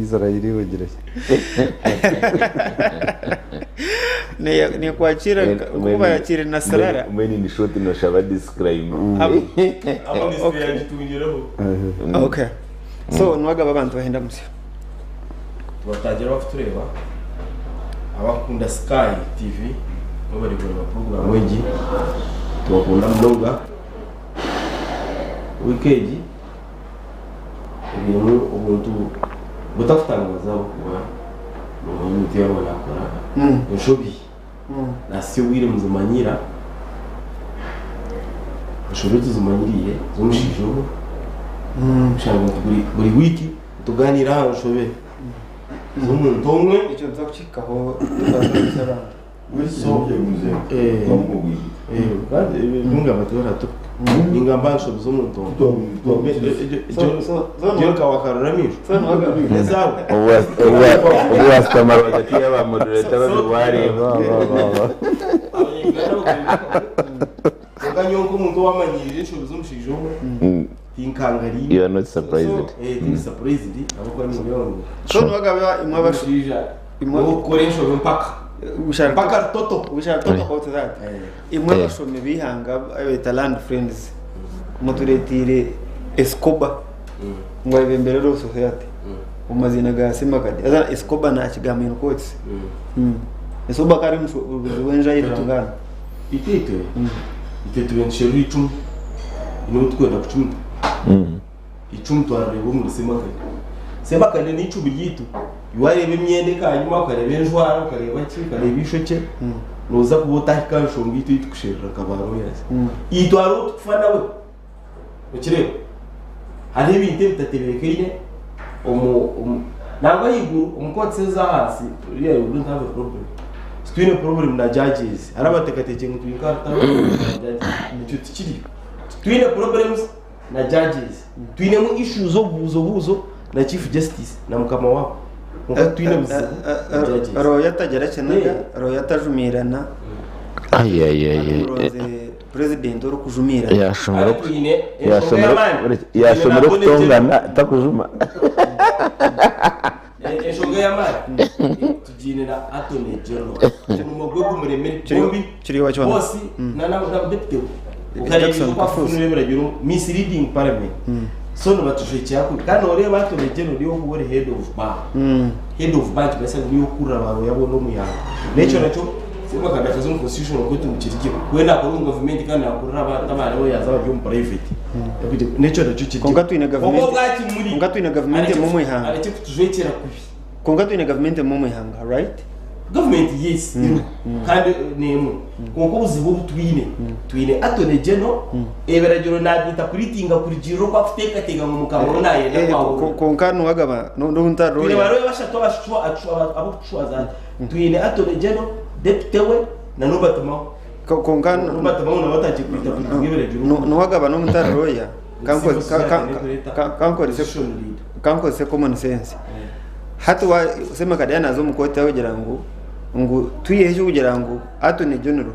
Israeli ogira ki? Nekwakira nkoku bayakiire Nasrallah. Mbwenu in short noshaba disclaimer. Amnesty yagitungireho. Okay. So niwagaba abantu bahenda musyo. Tubatagira abakutureeba abakukunda Sky TV mwebare kureeba puroguraamu egi tubakunda munonga. Wiiki egi erimu obuntu butakutangaaza ahabw'okuba noomanya omuntu yaaba naakora enshobi naasya obwire muzimanyira, enshobi tuzimanyiriire z'omushaija ogwo kushanga nti buri wiiki nitugaaniira aha nshobe z'omuntu omwe. Ekyo nituza kukihikaho tubaza abantu. Ningamba aha nshobi z'omuntu omwe. Jonka wakarora amaisho n'ezaawe. Obu waashutama rwagati y'aba moderator babiri waareeba. Kwonka nyowe nk'omuntu owamanyirire enshobi z'omushaija omwe, tinkangariire. You are not surprised. Tindi surprised ahabw'okuba nindeeba ngu So niwagaba imwe abashu omushaija ow'okukora enshobi mpaka. We shall Mpaka rutoto. We shall talk about that. Imwe abashomi b'eihanga abeeta Land Friends mutureteire Escobar ngu ayebembere Law Society omu maziina ga Semakade. Haza Escobar nakigamba in quotes. Escobar akaba ari omushuubuzi w'enjayi Rurangana. Itwe itwe itwe tube nitusherura icumu n'obu tukwenda kucumita. Eicumu twarireeba omuri Semakane. Semakane n'eicumu ryaitu. Wareeba emyenda ekanyima, okareeba enjwara, okareeba ki, okareeba eishokye, nooza kuba otahika aha nshonga eitu ei tukusherura nka ba lawyers. Itwe hariho ou tukufa nawe. Okireeba? Hariho ebintu ebitatebeekaine omu omu nangwa ahaiguru omu courts ez'ahansi really we don't have a problem. Titwine problem na judges. Hariho abateekateekire ngu twine nka problem na judges. Ekyo tikiriyo. Titwine problems na judges twinemu issues obubuuzo buuzo na chief justice na mukama waabo kwonka titwine buzibu na judges. Lawyer tagira kiniga, Eh. lawyer tajumiirana. Ai, ai, ai, ai. Muronze president orikujumiirana. Yashomire Hati twine enshonga yashomire y'amaani twine na yashomire attorney general. okutongana takujuma. Enshonga ey'amaani tugiine na Attorney General. Omurimo gwe gumuremire. Kiri- Bombi kiri owa kyona. bosi na na na deputy we. Ukareeba Jackson oku akufunira Kafuuzi. ebiragiro misleading parliament. So nibatujwekyera kubi. Kandi noreeba Attorney General niwe okuba ori head of bar. Head of bar nikimanyisa ngu niwe okukurira ba lawyer boona omu ihanga. N'ekyo nakyo Ssemakanda akaza omu constitution okwetu ngu kiri gye. We nakora omu gavumenti kandi nakurira abantu aba lawyers abari omu private. N'ekyo nakyo kiri gye. Kwonka twine Kwonka gavumenti obwakimuri kwonka twine gavumenti arekye emwe omu ihanga. arekye kutujwekyera kubi. Kwonka twine gavumenti emwe omu ihanga, right? Gavumenti yes eriho kandi n'emwe kwonka obuzibu obu twine, twine Attorney General ebiragiro naabintapulitinga kurugiirira oku arikuteekateeka ngu mukama we naayenda Eh, ngu ahurire. Kwonka niwagaba n'obu ntari Twine lawyer. ba lawyer bashatu abarikutushwaza hati. Twine Attorney General, Deputy we na Norbert Mao. Kwonka Norbert Mao nawe atandikire kuinterpretinga ebiragiro. Niwagaba n'obu ntari lawyer, Civil society erikureeta kankorese opposition leader. kankozese common sense. Hati wa Ssemakadde yaaba naaza omu kooti arikugira ngu ngu twiheho ekirikugira ngu Attorney General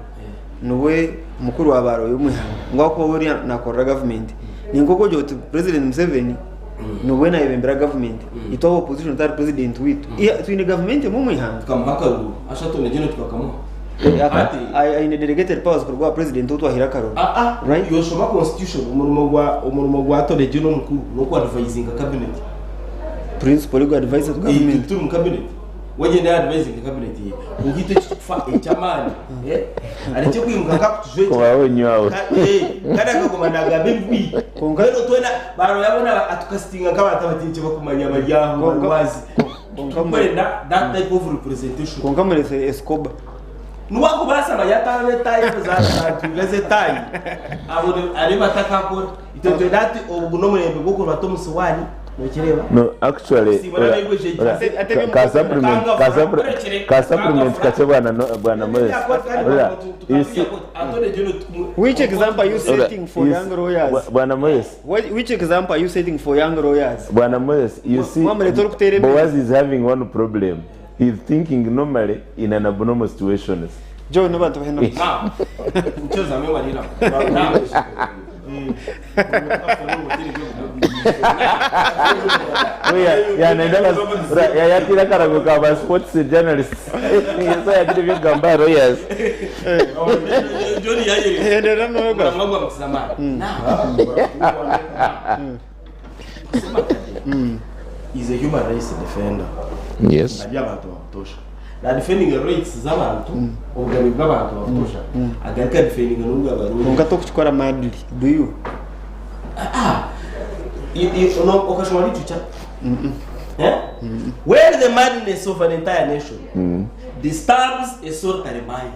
niwe mukuru wa ba lawyer omu ihanga ngu ahakuba we oriya naakorera gavumenti. Ni nk'oku ogira oti President Museveni niwe naayebembera gavumenti itwe aba opposition tari president waitu. Twine gavumenti emwe omu ihanga. Tukamuha akaruru, actually Attorney General tukakamuha. Hati Aine delegated powers kuruga aha president ou twahaire akaruru. Aa, Right? yoshoma constitution omurimo gwa omurimo gwa Attorney General omukuru n'oku advisinga cabinet. Principal legal advisor to Itwe government. turi mu cabinet. Wagyenda ya advisinga cabinet ye. Kwonka itwe eki tukufa eky'amaani eh, arekye kwimuka nk'akutujwekyera. Kuba onywaho. Kandi akaguma nagamba ebibi. Kwonka- Mbwenu twena ba lawyer boona atukasitinga nk'abantu abataine eki bakumanya bari aho Kwonka- barwazi. kwonka Turikwenda that type of representation. Kwonka muretsire Escobar. Niwe akubaasa manya ataaba etaayi zaatuuga z'etaayi abone areebe atakakora. Itwe nitwenda hati ogu n'omurembe gw'okurubata omu siwaani nokireeba. No, actually, Kusiibwa ora, n'abaigwejegye. ora, Ate- ate ka, bimwe- ka supplement, ka, Kangavura, suppre, orekire, ka supplement kangavura. kakye bwana, no, bwana Moses. Ora, you see, Which example are you ora, setting for you young see, lawyers? bwa- bwana Moses, Which example are you setting for young lawyers? Bwana Moses, you see, Mwamureta orikuteera embibo. Boaz is having one problem. He is thinking normally in an abnormal situations. Joe n'abantu bahenda Yayatira akarago ka ba sports journalists. Yesu yagira eby'okugamba aha lawyers. John yayereka. Enderera noga. Omuramwa gwa Mukisa amaani. Now, is a human rights defender. Yes. Ari abantu bakutosha. Na defending rights z'abantu, obugabe bw'abantu bakutosha. Agaruka defending n'obw'abarundi. Kwonka tokukikora madly, do you? Okashoma literature? Eh? When the madness of an entire nation disturbs a solitary mind,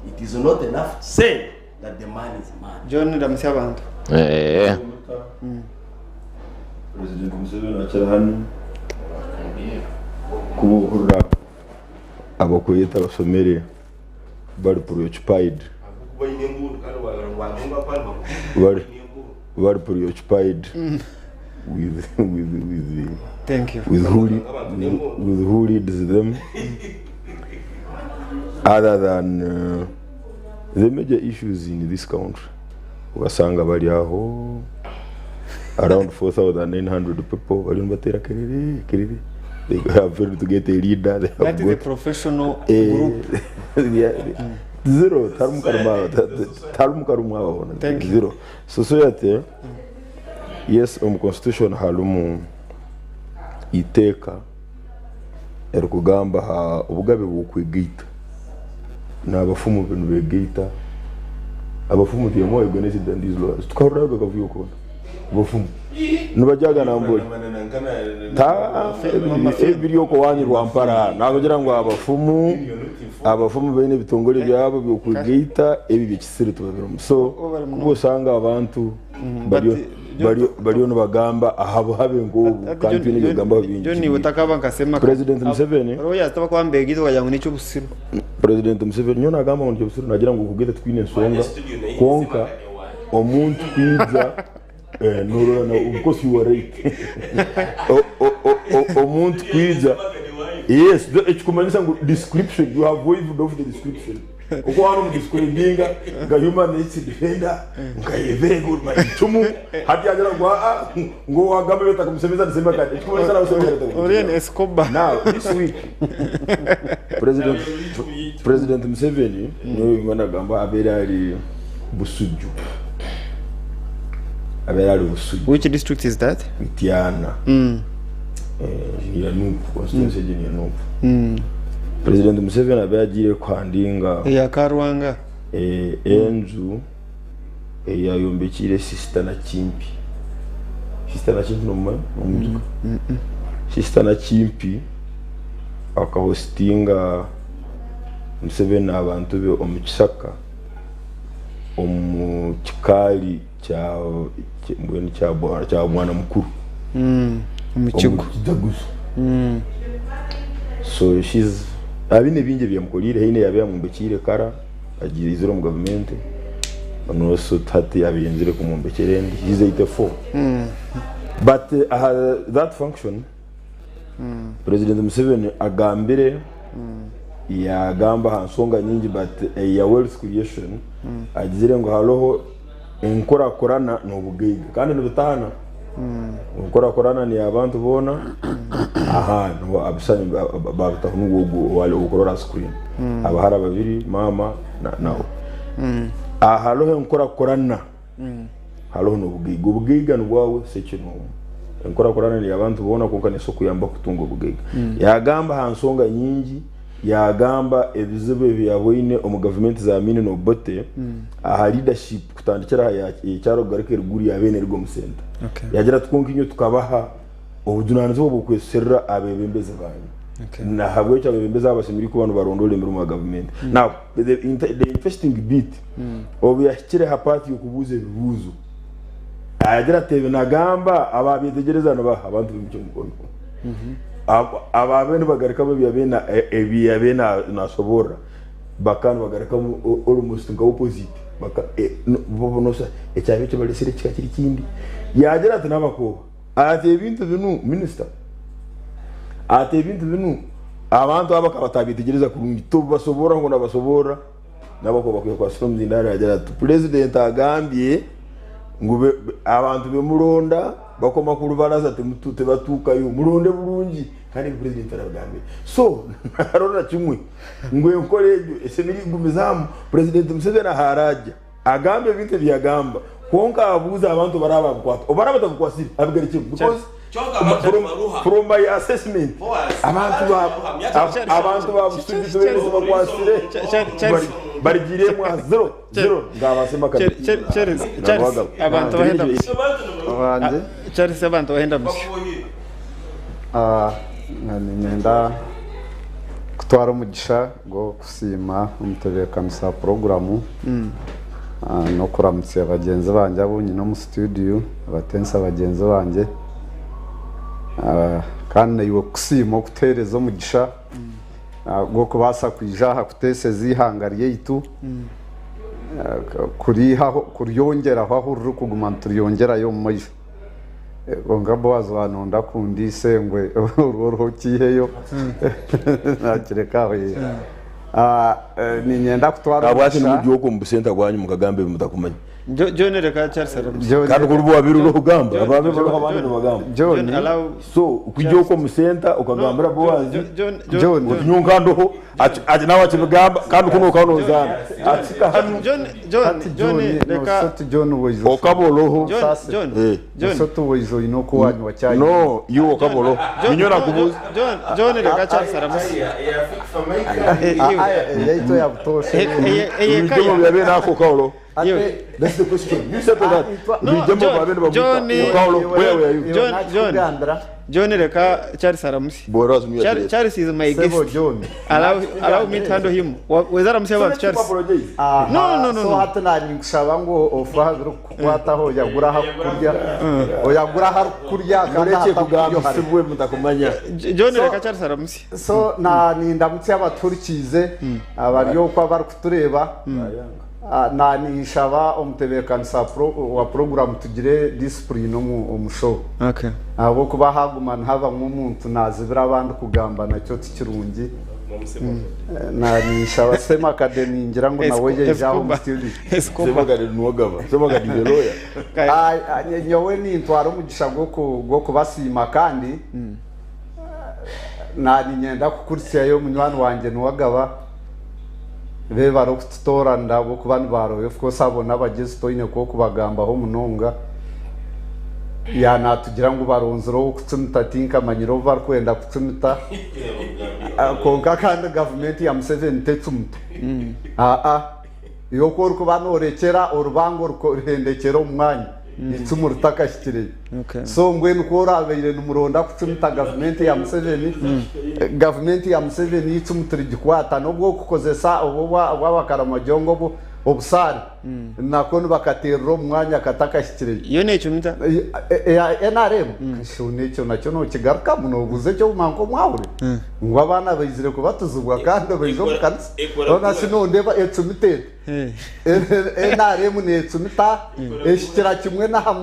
it is not enough to say that the man is mad. John ramusya abantu. Eh. President Museveni akiri hanu kubuhurira abakweyeta abashomere bari preoccupied bari bari preoccupied with with with Thank you. with who with who leads them other than the major issues in this country ugasanga bari aho around 4900 people bari nibatera kerere kerere. They have failed to get a leader. They have That is a got professional a group. Yeah, zero tarimu ababona. Thank you. Zero society. Yes, omu constitution harimu iteeka erikugamba ha obugabe bw'okwegaita n'abafumu binu begaita. Abafumu they are more organized than these lawyers. Tukaruraga kavuyo kona abafumu nibajaga nambole ta ebiri okowanyirwa mpara nakugira ngu abafumu baine ebitongore byabo by'okwegaita ebi byekisiri tubabirimu. So kuba osanga abantu bariyo nibagamba ahabuhabe nk'obu kandi twine ebyokugamba John bingi. utakaba nkasema President Museveni. Royals tabakwamba egizo wagira ngo nicyo busiru. President Museveni nyo nagamba ngu nikyo busiru, nagira ngu okugaita twine ensonga konka omuntu kwija norora na of course you are right. Omuntu kwija, yes, ekikumanyisa ngu description, you have waived off the description. Uko hano mudescribinga nga human rights defender nga a very good man icumu hati yagira ngo ah ngo wagambe betakumusemiza nisema kati ekikumanyisa nawe usemiza. Orion Escobar. Now this week President Museveni niwe nagamba abeera ari Busujju, abeera ari Busujju. Which district is that? Mityana. Ni ya Nup constituency, mm. Ni ya Nup. President Museveni abeera agiire kuhandinga Ya Karwanga. Enju eyayombekire Sister Nakimpi. Sister Nakimpi nomumanyi? Nomujuka? Sister Nakimpi akahostinga Museveni n'abantu be omu kisaka omu kikaari kya mbwenu kya mwana mukuru. Omu kigo. Omu kijaguzo. So she's abine bingi ebyamukoriire haine yaaba yamwombekiire kara agiizire omu gavumenti noso hati abeyenzire kumwombekyera endi. He's 84, but that function President Museveni agambire yagamba aha nsonga nyingi, but eya wealth creation agizire ngu hariho enkorakorana n'obugaiga kandi nibitaana. Enkorakorana ni abantu boona aha niho abisani babitaho n'ogwo wali okurora screen abahara babiri mama nawe. Aha hariho enkorakorana, hariho n'obugaiga. Obugaiga nibwawe sekinoomu, enkorakorana ni abantu boona konka neso kuyamba kutunga obugaiga. Yagamba aha nsonga nyingi, yagamba ebizibu ebi yaboine omu gavumenti za Amini n'Obote aha leadership kutandikira aha ekyaro kugaruka eriguru yabeene erigo omu center. Yagira ati konka inywe tukabaha obujunanizibwa bw'okweserera abebembezi banyu. Nahabwekyo abebembezi abo basemeriire kuba nibarondora emirimo ya gavumenti. Now the interesting bit, obu yahikire ha part y'okubuuza ebibuuzo, agira ati ebi nagamba ababyetegereza nibaha abantu b'emikye omukono. Ababe nibagarukamu ebi yabe nasoborra baka nibagarukamu almost nka opposite baka bo nosa ekyabe ekyo baresire kika kiri kindi. Yagira ati n'abakoba ati ebintu binu minister ati ebintu binu abantu aba bakaba batabyetegereza kurungi tubasobora ngo nabasobora n'abakoba bakwiye kwasira omuzindaro. Yagira ati president agambye ngu abantu bemuronda. Bakoma ku rubaraza tibatuukayo, muronde burungi. Kandi ebi purezidenti arabigambire. So narorera kimwe ngu enkora egyo eshemereire kugumizamu. Purezidenti Museveni ahu araagya agambe ebintu ebi yagamba kwonka abuuze abantu obu baraabe babikwata. Obu baraabe batabikwatsire abigarukyemu because from my assessment abantu ba abantu ba Busujju tibaine eki bakwatsire barigiiremu aha zero zero nkabaasema kabiri. Charles abantu bahenda busha. Charles abantu bahenda busha. Niinyenda kutwara omugisha gw'okusiima omutebeekanisa wa puroguraamu n'okuramutsya bagyenzi bangye abu nyine omu situdiyo, abatensa bagyenzi bangye kandi naiwe kukusiima okutuheereza omugisha gw'okubaasa kwija aha kuteeseza eihanga ryaitu, kuryongyeraho ahu ririkuguma nituryongyerayo omu maisho. Kwonka Boazi waanonda kundiisa engwe orwo oruho okiiheyo naakireka aho. Niinyenda kutwara Ahabwaki omugisha. nimurya omu busenta bwanyu mukagamba ebi mutakumanya? John reka Charles aramutsye. John, Kandi kuri wabaire oriho ogamba, ababe bariho abandi nibagamba. John, John allow So kwija okwo omu senta okagambira Boazi John John. oti nyowe nka ndoho, ati nawe akibigamba kandi kunu okaba nozaana. Akika hanu John John Hati John John, reka noshusha oti John waija okaba oroho. John Saase. John Eh. John Noshusha oti waija oine oku wanywa chai. No, iwe okaba oroho. Ninyowe nakubuuza. John John reka Charles aramutsye. Eh, Ah, ah, eyaitu eya butoosha. Eye Ebijemo kaya. byabaire nako okaba oroho. Iwe. That's the question. You settle that. No, Ebijemo John, babaire nibamwita John, okaba oroho. Where were you? John, John. John reka Charles aramutsye. Borazi niwe Charles, yakireeta. Charles is my Sebo guest. John. Allow me to handle him. Weza aramutsye abantu Charles. Apologize. Aha, No, no, no, so no. hati naanye nkushaba ngu ofe aha birikukukwataho oyagure aha kukurya oyagure ahari kukurya kandi Murekye ahatakurya ohare. kugambisibwe mutakumanya. John So- reka Charles aramutsye. So na nindamutsya abatuhurikiize abari okwo abarikutureeba. Ah, na ninshaba omutebeekanisa wa puroguramu tugire discipline omu show. Okay. Ahabw'okuba haguma nihabamu omuntu nazibira abandi kugamba nakyo tikirungi. Na ninshaba Ssemakadde ningira ngu nawe yaija aha omu studio. Escobar. Ssemakadde niwagaba. Ssemakadde is a lawyer. Ah, ah, nyowe nintwara omugisha gw'okubasiima kandi na niinyenda kukuritsyayo munywani wangye Niwagaba. Bebare okututoranira ahabw'okuba ni ba lawyer of course abo n'abagyezi toine kwokubagambaho munonga. Ya natugira ngu baronzire ow'okucumita tinkamanyire obu barikwenda kucumita kwonka kandi gavumenti ya Museveni tecumita. Aa iwe ku orikuba norekyera orubanga oruhendekyera omu mwanya eicumu ritakahikire. Okay. So mbwenu ku orabaire nimuronda kucumita gavumenti ya Museveni, gavumenti ya Museveni eicumu tirigikwata n'obu okukozesa obu obw'abakaramojongo obu obusaare nako nibakateerera omu mwanya katakahikireyo. Yo necumita? Eya NRM? Kasho ekyo nakyo nokigarukamu nobuuza eky'obuma nk'omwahure ngu abaana baizire kubatizibwa kandi baija omu kanisa hoona shi nondeeba ecumita eta? NRM necumita ehikira kimwe n'aha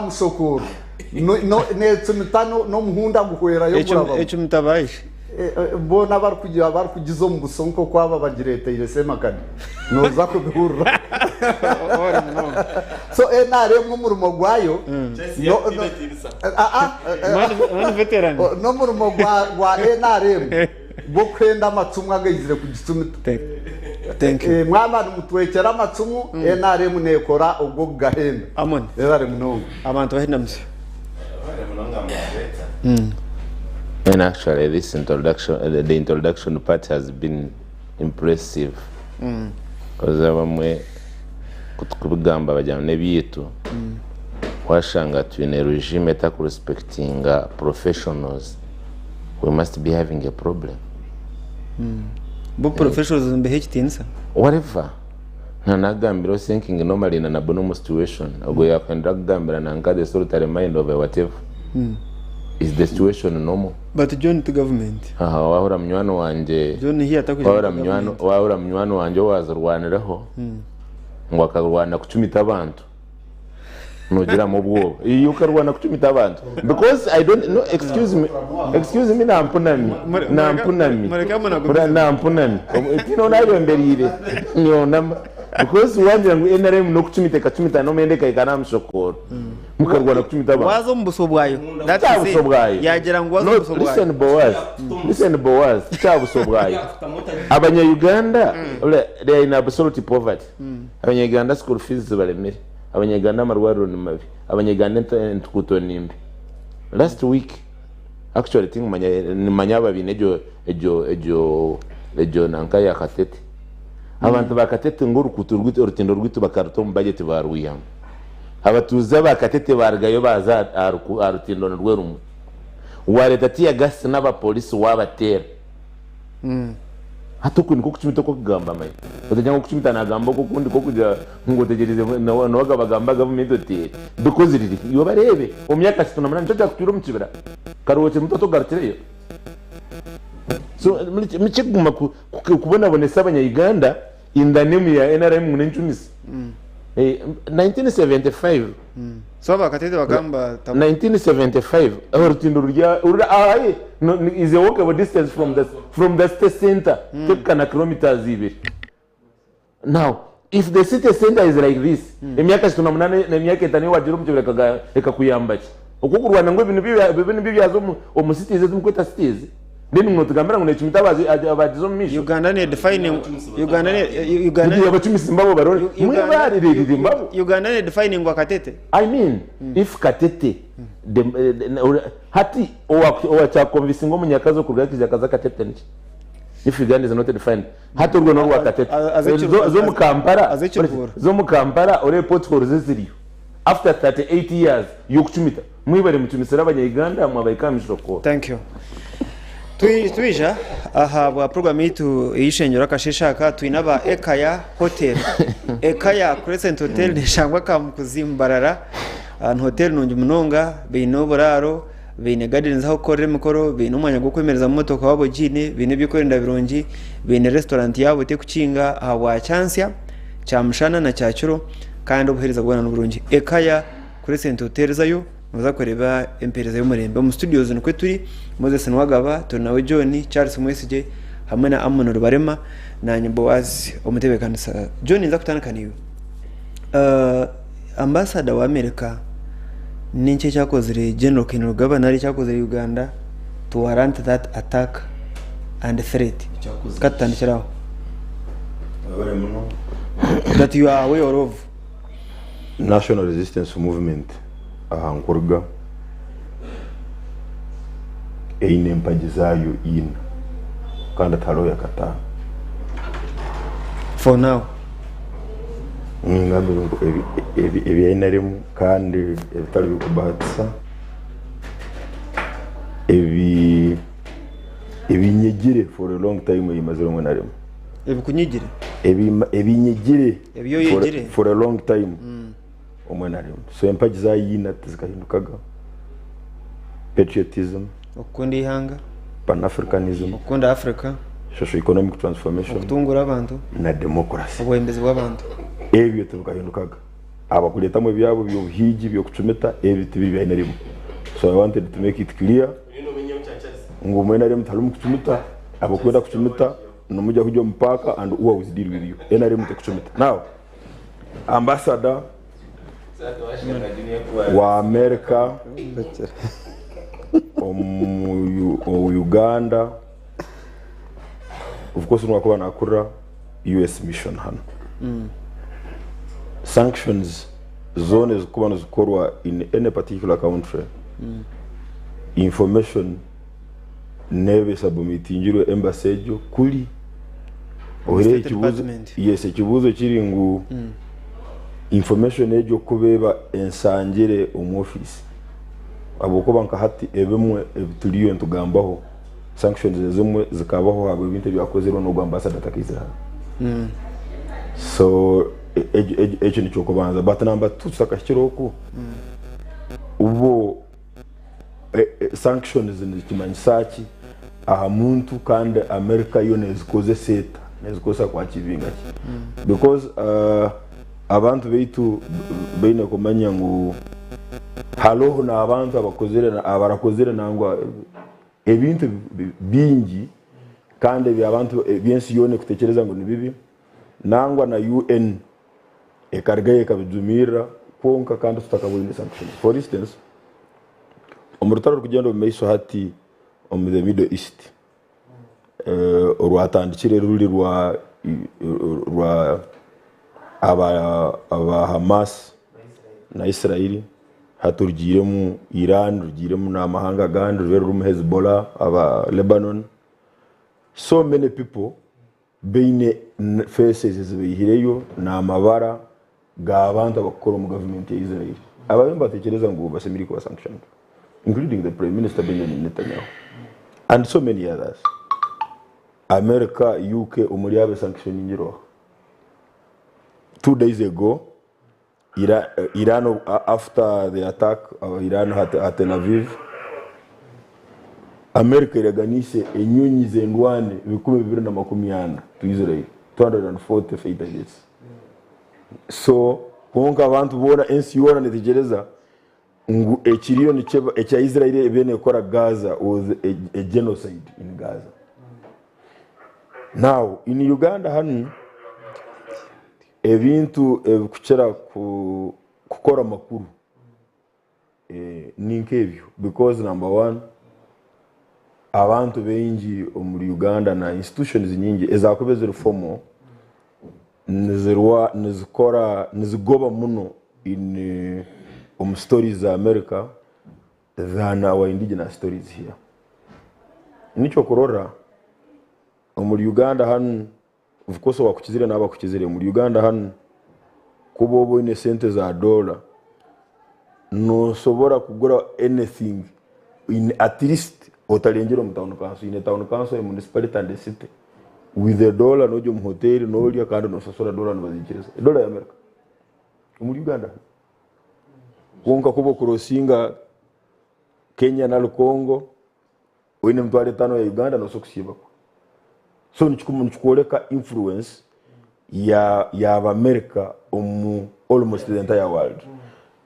mushokooro. Necumita n'omuhunda guhwerayo gurabamu. Ecumita baishe. Boona abarikugiza omu buso nk'oku aba bagireeteire Ssemakadde nooza kubihurira. So NRM omurimo gwayo n'omurimo gwa NRM gw'okuhenda amacumu agaizire kugicumita. Thank you. Mwaba nimutwekyera amacumu, NRM neekora ogw'okugahenda. Amon. Webare munonga. Abantu bahinamuse. And actually, this introduction, the introduction part has been impressive. Because abamwe kutukubigamba bagira ngu n'ebyaitu washanga twine regime etakurespectinga professionals we must be having a problem. Bo professionals nibeha ekitiinisa. Whatever. Na nagambira ose thinking normally na nabo normal situation. Ogwo yakwendera kugambira nanka the solitary mind of a whatever. Is the situation normal? But John ti government. Aha wahura munywani wangye. John here atakwija Wahura nka munywani government. wahura munywani wangye owazirwanireho ngu akarwana kucumita abantu. Nogiramu obwoba. Iwe okarwana kucumita abantu. Because I don't no excuse me. Excuse me nampunami. Nampunami. Mureke amwe Ura nagumize. nampunami. Tino nayombereire. Nyonama. Because wangira ngu NRM nokucumita ekacumita n'omwenda ekahika n'aha mushokooro. Mukarwana kucumita abantu. Waaza omu buso bwayo. That Tikya is buso it. bwayo. Yaagira ngu waaza No, omu buso bwayo. listen Boaz. Listen Boaz. Tikya buso bwayo. Abanya-Uganda, they are in absolute poverty. Abanya-Uganda school fees zibaremire. Abanya-Uganda amarwariro ni mabi. Abanya-Uganda entuguuto ni mbi. Last week, actually tinkumanya, nimanya abo abaine egyo egyo egyo egyo nanka ya Katete. Abantu ba Katete ngu orukuuto rwitu, orutindo rwitu bakaruta omu budget barwihamu. Abatuuze aba Katete baarugayo baaza aha rutindo nirwo rumwe. Waareeta tear-gas n'abapolisi waabateera. Hati oku nikwo kucumita oku orikugamba manya. Otagira ngu okucumita naagamba oku okundi kw'okugira ngu otegyereze niwe agabagamba gavumenti oteere. Because riri iwe bareebe omu myaka 38 nikyo kyakutwire omu kibira kare okiri muto togarukireyo. So murekye kuguma kubonabonesa abanya Uganda in the name ya NRM ngu n'encumisi. 1975 So abakatete bakamba 1975 orutindo ruri ahi is a walkable distance from the city center tekukana kilometers ibiri. Now if the city center is like this emyaka 38 n'emyaka etaano ei wagira omu kibira ekakuyamba ki? Okwo okurwana ngu ebi nibyo byaza omu cities ezi murikweta cities then notugambira ngu necumita abagize omu maisho? Uganda ne defining Uganda ne Uganda Nti abacumisi mbabo barore mwebare riri mbabo. Uganda ne defining Katete. I mean if Katete the, hati owakyakonvisinga omunyakazi okuruga akija akaza Katete niki? If Uganda is not defined hati orwo norwa Katete zomu Kampala zomu Kampala orebe potholes eziriyo after 38 years yokucumita mwebare mucumisire abanya Uganda mwabahika aha mishokoro. Thank you. Twija aha bwa program yaitu ey'eishengyero akasheeshe aka twine aba Ekaya Hotel. Ekaya Crescent Hotel neshangwa Kamukuzi Mbarara. Ni hotel nungi munonga baine oburaaro, baine gardens ahu kukorera emikoro, baine omwanya gw'okwemerezamu motoka waaba ogiine, baine ebyokwerinda birungi, baine restaurant yaabo tekukinga aha bwa kyantsya, kyamushana na kyakiro kandi obuheereza bwona niburungi. Ekaya Crescent Hotel zayo Nooza kureeba empeereza y'omurembe. Omu studios nikwo turi, Moses Nuwagaba, Turinawe John, Charles Mwesigye hamwe na Amon Rubarema naanye Boaz omutebeekanisa. John ninza kutandika naiwe. Ambasada wa America n'enki eki akozire General Kainerugaba nari eki akozire Uganda to warrant that attack and threat? Katutandikire aho. That you are aware of. National Resistance Movement aha nkuruga eine empagi zaayo ina kandi tihariho yakataano. For now. Ningambire ngu ebi NRM kandi ebitari by'okubahatisa ebinyegire for a long time ebimazire omu NRM. Ebikunyigire. Ebinyegire Ebi oyegire. for a long time omu NRM. So empagi zaayo ina tizikahindukaga, patriotism, Okukunda eihanga. Pan-Africanism, Okukunda Africa. Socio-economic transformation Okutungura abantu. na democracy. Obwebembezi bw'abantu. Ebyo tibikahindukaga. Abakureetamu ebyabo by'obuhiigi by'okucumita ebi tibiri bya NRM. So I wanted to make it clear ngu omu NRM tiharimu kucumita, abakwenda kucumita Nimujya kujya omu park and uwa will deal with you. NRM tekucumita. Now, ambassador wa America omu Uganda of course niwakuba nakurira US mission hanu. Sanctions zoona ezikuba nizikorwa in any particular country, information Neeba esabumitingirwe embassy egyo kuri ohireho State ekibuuzo Department. yes ekibuuzo kiri ngu information egyo kuba eba ensangire omu office ahabw'okuba nka hati ebimwe ebi turiyo nitugambaho sanctions ezimwe zikabaho ahabw'ebintu ebyakozirwe n'ogu ambassador atakaizire hanu so ekyo niky'okubanza but number two tutakahikire okwo bo Sanctions nikimanyisa ki aha muntu kandi America yo nezikozesa eta? Nezikozesa ku achievinga ki? Because abantu baitu baine kumanya ngu hariho n'abantu abakozire abarakozire nangwa ebintu bingi kandi ebi abantu eby'ensi yoona ekutekyereza ngu ni bibi nangwa na UN ekarugayo ekabijumirira. Kwonka kandi tutakaboine sanctions. For instance, omu rutaro orikugyenda omu maisho hati omu the Middle East, orwatandikire ruri rwa rwa aba aba Hamas na Israel, hati rugiiremu Iran, rugiiremu n'amahanga agandi, rube rurimu Hezbollah aba Lebanon. So many people Baine faces ezibaihireyo namabara gabantu abakukora omu gavumenti ya Israel ababaire nibatekyereza ngu basemereire kuba sanctioned including the prime minister Benjamin Netanyahu and so many others. America, UK omuri abo esanctioningire oha? 2 days ago Iran after the attack Iran aha Tel Aviv, America eraganiise enyonyi z'endwani 240 to Israel, 240 fighter jets. So kwonka abantu boona ensi yoona netegyereza ngu ekiriyo nikiba ekya Israel ebaire nekora Gaza was a genocide in Gaza. Now in Uganda hanu Ebintu ebikukira kukora amakuru ni nk'ebyo because number one abantu baingi omuri Uganda na institutions nyingi ezakuba eziri formal nizirwa nizikora nizigoba muno in omu stories za America than our indigenous stories here. Nikyo okurora omuri Uganda hanu Of course owakukizire naaba akukizire. Omuri Uganda hanu kuba oba oine sente za dollar nosobora kugura anything in at least otarengire omu town council. In a town council, a municipality and a city with a dollar nogya omu hoteri norya kandi nosasura dollar nibazikiriza. Dollar ya America omuri Uganda hanu. Kwonka kuba okurosinga Kenya nari Congo Oine emitwaro etano ya Uganda nobaasa kusiibakwo. So nikikworeka influence ya y'Abamerika omu almost the entire world.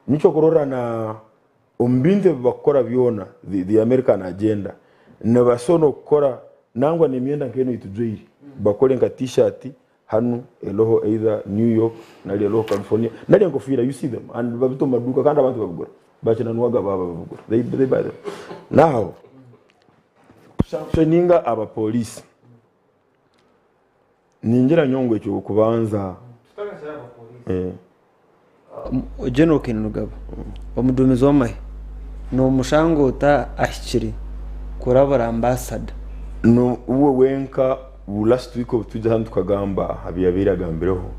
Nikyo okurora na omu bintu ebi bakukora byona the, the American agenda nibasobola n'okukora nangwa n'emyenda nk'enu ei tujwaire bakore nka t-shirt hanu eroho either New York nari eroho California nari enkofiira you see them and babita omu maduuka kandi abantu babigura. Bakinanwaga baba babigura they, they buy them. Now kusanctioninga abapolisi ningira nyowe ngu ekyo kubanza eh. General Kainerugaba omuduumizi w'amahe nomushanga ota ahikire kurabura ambasada? No uwe wenka last week obu twija hanu tukagamba aha biyabaire agambireho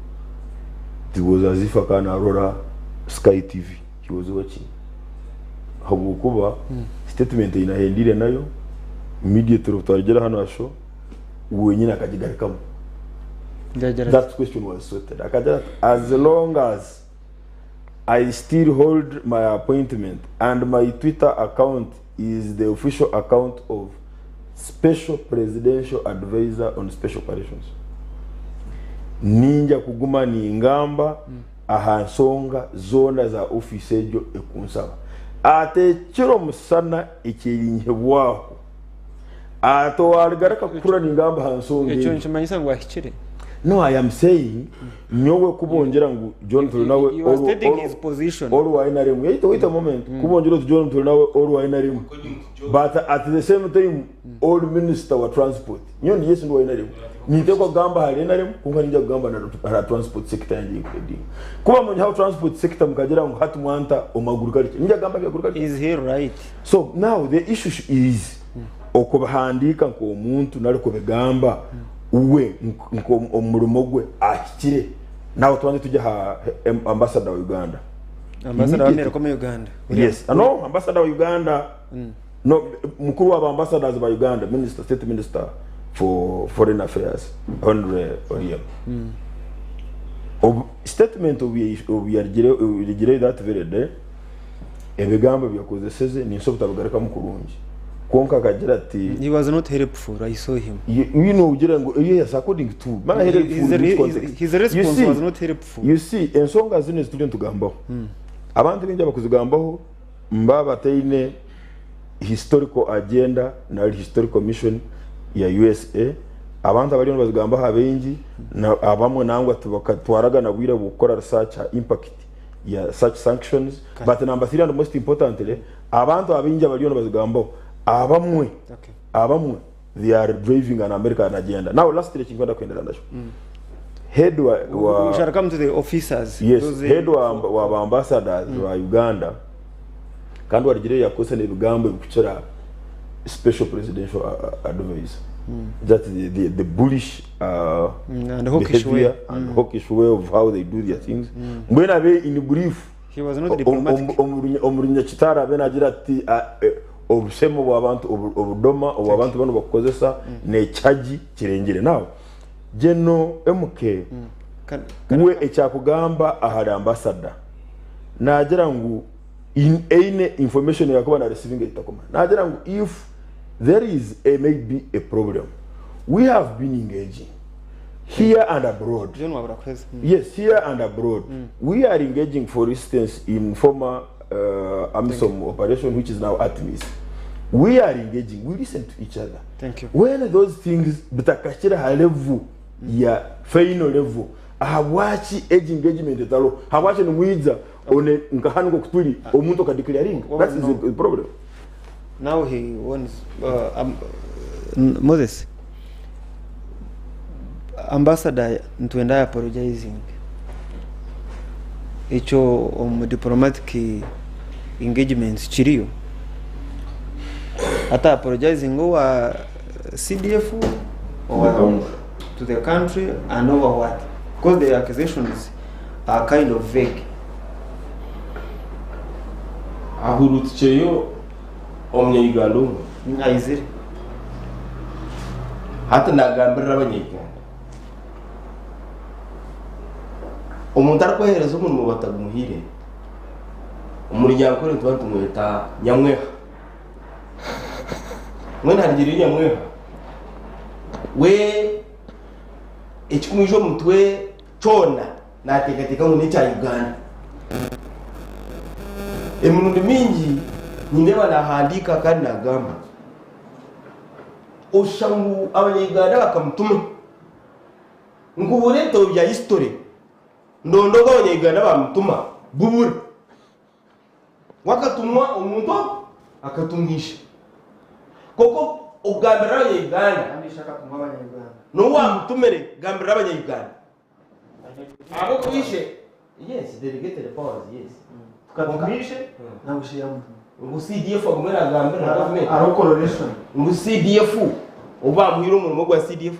it was as if akaba narora Sky TV. He was watching ahabw'okuba statement ei nahendeire nayo immediately obu twarugyire hanu aha show wenyini akagigarukamu. Yagira ati. That question was sorted. Akagira ati as long as I still hold my appointment and my Twitter account is the official account of Special Presidential Advisor on Special Operations. Ninja kuguma ningamba aha nsonga zoona za ofiisi egyo ekunsaba. Ati ekiro musana ekirinyihibwaho, ati owarigaruka kuhurira ningamba aha nsonga Ekyo egyo. nikimanyisa ngu ahikire. No, I am saying nyowe kubongyera ngu John Turinawe You are stating his position. oru wa NRM. Wait, wait a moment. Kubongyera oti John Turinawe oru wa NRM. But at the same time ori minister wa transport. Nyowe ndi yes ndi wa NRM. Ninteekwa kugamba ahari NRM kwonka niinyija kugamba na ahari transport sector yangye ei nkuheadinga. Kuba munyihaho transport sector mukagira ngu hati mwanta omu agriculture, niinyija kugamba aha agriculture? Is he right? So now the issue is okubihandiika nk'omuntu nari kubigamba we nk'omurimo gwe ahikire. Now tubanze tugye aha ambassador wa Uganda. Ambassador wa America omu Uganda. Yes, no ambassador wa Uganda. No, mukuru wa ambassadors ba Uganda, minister, state minister for foreign affairs, Henry Oryem. Obu statement obu obu yarugire obu that very day, ebigambo ebi yakozeseze ninsobola obutabigarukamu kurungi. Kwonka akagira ati He was not helpful, I saw him. You know, ogira ngu yes, according to mana helpful His, in which context? his You response see, was not helpful. You see, ensonga zinu ezi turiyo nitugambaho, abantu baingi abakuzigambaho Mbaba bataine historical agenda nari historical mission ya USA. Abantu abariyo nibazigambaho abaingi na abamwe nangwa tibakatwaraga na bwire bw'okukora research aha impact ya such sanctions but number 3 and most importantly abantu abaingi abariyo nibazigambaho abamwe abamwe they are driving an American agenda. Now lastly ekinkwenda kuhendera nakyo head wa, wa We shall come to the officers. Yes, those, head wa, wa ba ambassadors ba Uganda kandi warugire yakozesa n'ebigambo ebikukira special presidential advisor that the bullish And hawkish way. behavior and hawkish way of how they do their things. Mbwenu abe in brief He was not diplomatic. Omu runyakitara abe nagira ati obushema obw'abantu obudoma obw'abantu banu bakukozesa n'ekyagi kirengire. Now General MK we ekyakugamba ahari ambassador nagira ngu in eine information yakuba na receiving etakoma nagira ngu if there is a maybe a problem we have been engaging here and abroad. John Wabura kwezi. Yes, here and abroad. We are engaging, for instance, in former AMISOM operation, which is now ATMIS. We are engaging. We listen to each other. Thank you. When those things bitakashira ha level ya final level, ahabwaki age engagement etalo, habwaki nimwiza one nkahanu kutuli omuntu akadeclaring. That is the problem. Now he wants Moses. Ambassador Ntwenda apologizing. Ekyo omu diplomatic engagements kiriyo. Ata apologizing owa CDF or to the country and over what? Because the accusations are kind of vague. Ahurutukireyo omunya-Uganda omwe. Aizire. Hati nagambirira abanya-Uganda. Omuntu arikwehereza omurimo batagumuhire. Omuri Nyankore nituba nitumweta Nyamweha. Mwena harigiriyo Nyamweha. We ekikumwija omu mutwe kyona nateekateeka ngu n'ekya Uganda. Emirundi mingi nindeeba nahandiika kandi nagamba. Oshusha ngu abanya-Uganda bakamutuma. Nkubura ebitabo bya history ndonda ogu abanya-Uganda bamutuma bubura. Ngu akatumwa omuntu ogu akatumwisha. Kwonka okugambirira abanya-Uganda n'ou wamutumire gambirira abanya-Uganda. Ahabw'okuba yes, delegated powers, yes. Tukatumwishe Ngu CDF agume nagambirira government. Hariho correlation. Ngu CDF obu bamuhaire omurimo gwa CDF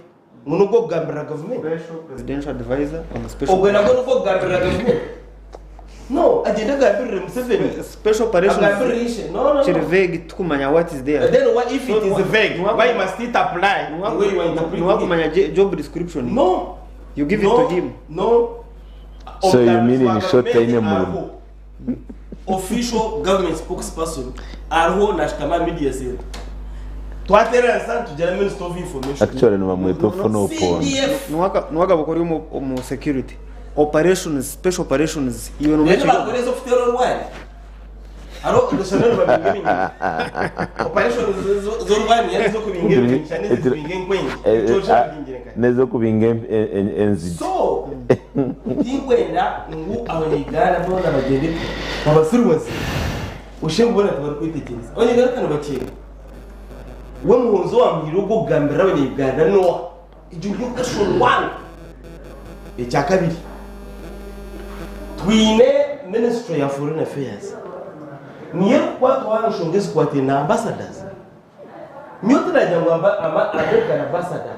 ngu n'ogw'okugambirira government. Special presidential advisor on special Ogwe nagwo n'ogw'okugambirira government. No, agyende agambirire Museveni. Special operations. Agambirire ishe. No, no, no. Kiri vague tukumanya what is there. Then what if it is vague? Why must it apply the way you are interpreting it? Niwakumanya job description. No. You give it to him. No. So you mean in short time murimo? Official government spokesperson ariho nashitama media center. Twaterera tugira Minister of Information. Actually nibamweta ofuna opondo. CDF. Niwagaba kuri omu security. Operations, special operations. Iwe Rero nomanya bakoreza okutera orwari. Hariho odushana nibabinga ebinyonyi. Operations z'orwari nizo z'okubinga ebinyonyi n'ezikubinga enkwengi. Ekyo kyabingire nka. N'ezokubinga enzige. So, tinkwenda ngu abanya-Uganda boona bagyende babasiriwaze. Oshe ngu boona tibarikwetegyereza. Abanya-Uganda ka nibakyenga. We muhunzi owamuhaire ogw'okugambirira abanya-Uganda n'oha? Egyo niyo question one. Ekya kabiri, twine Ministry ya Foreign Affairs. Niyo erikukwatwaho aha nshonga ezikwataine na ambassadors. Nyowe tinagira ngu American ambassador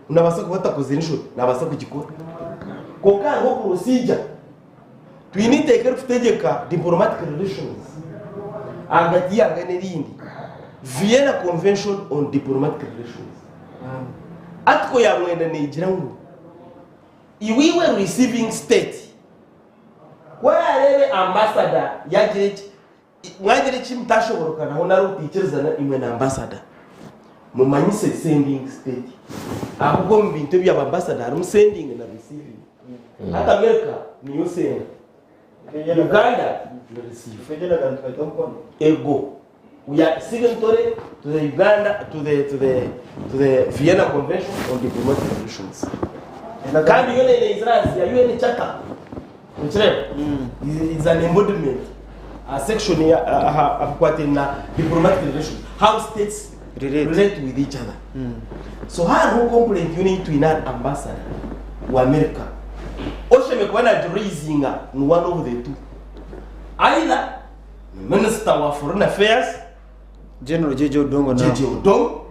nabaasa kuba atakozire enshobi, nabaasa kugikora. Kwonka hariho procedure. Twine eiteeka erikutegyeka diplomatic relations ahagati y'eihanga n'erindi, Vienna Convention on Diplomatic Relations. Article ya mwenda neegira ngu iwe iwe receiving state ku oraareebe ambassador yaagira eki mwagira eki mutashoborokanaho nari obutaikirizana imwe na ambassador mumanyise sending state ahabw'okuba omu bintu ebya ba ambassador harimu sending na receiving. Hati America niyo senda, Uganda ni receive. Ego. We are signatory to the Uganda, to the, to the, to the Vienna Convention on Diplomatic Relations. Kandi yo neizira ahansi ya UN Charter. Okireba? Is an embodiment aha section ya aha ahakwataine na diplomatic relations, how states Relate. relate with each other. So hariho complaint yoona ei twine ahari ambassador wa America, oshemereire kuba nagiraisinga ni one of the two. Either ni minister wa foreign affairs, General JJ Odongo nawe. JJ Odongo,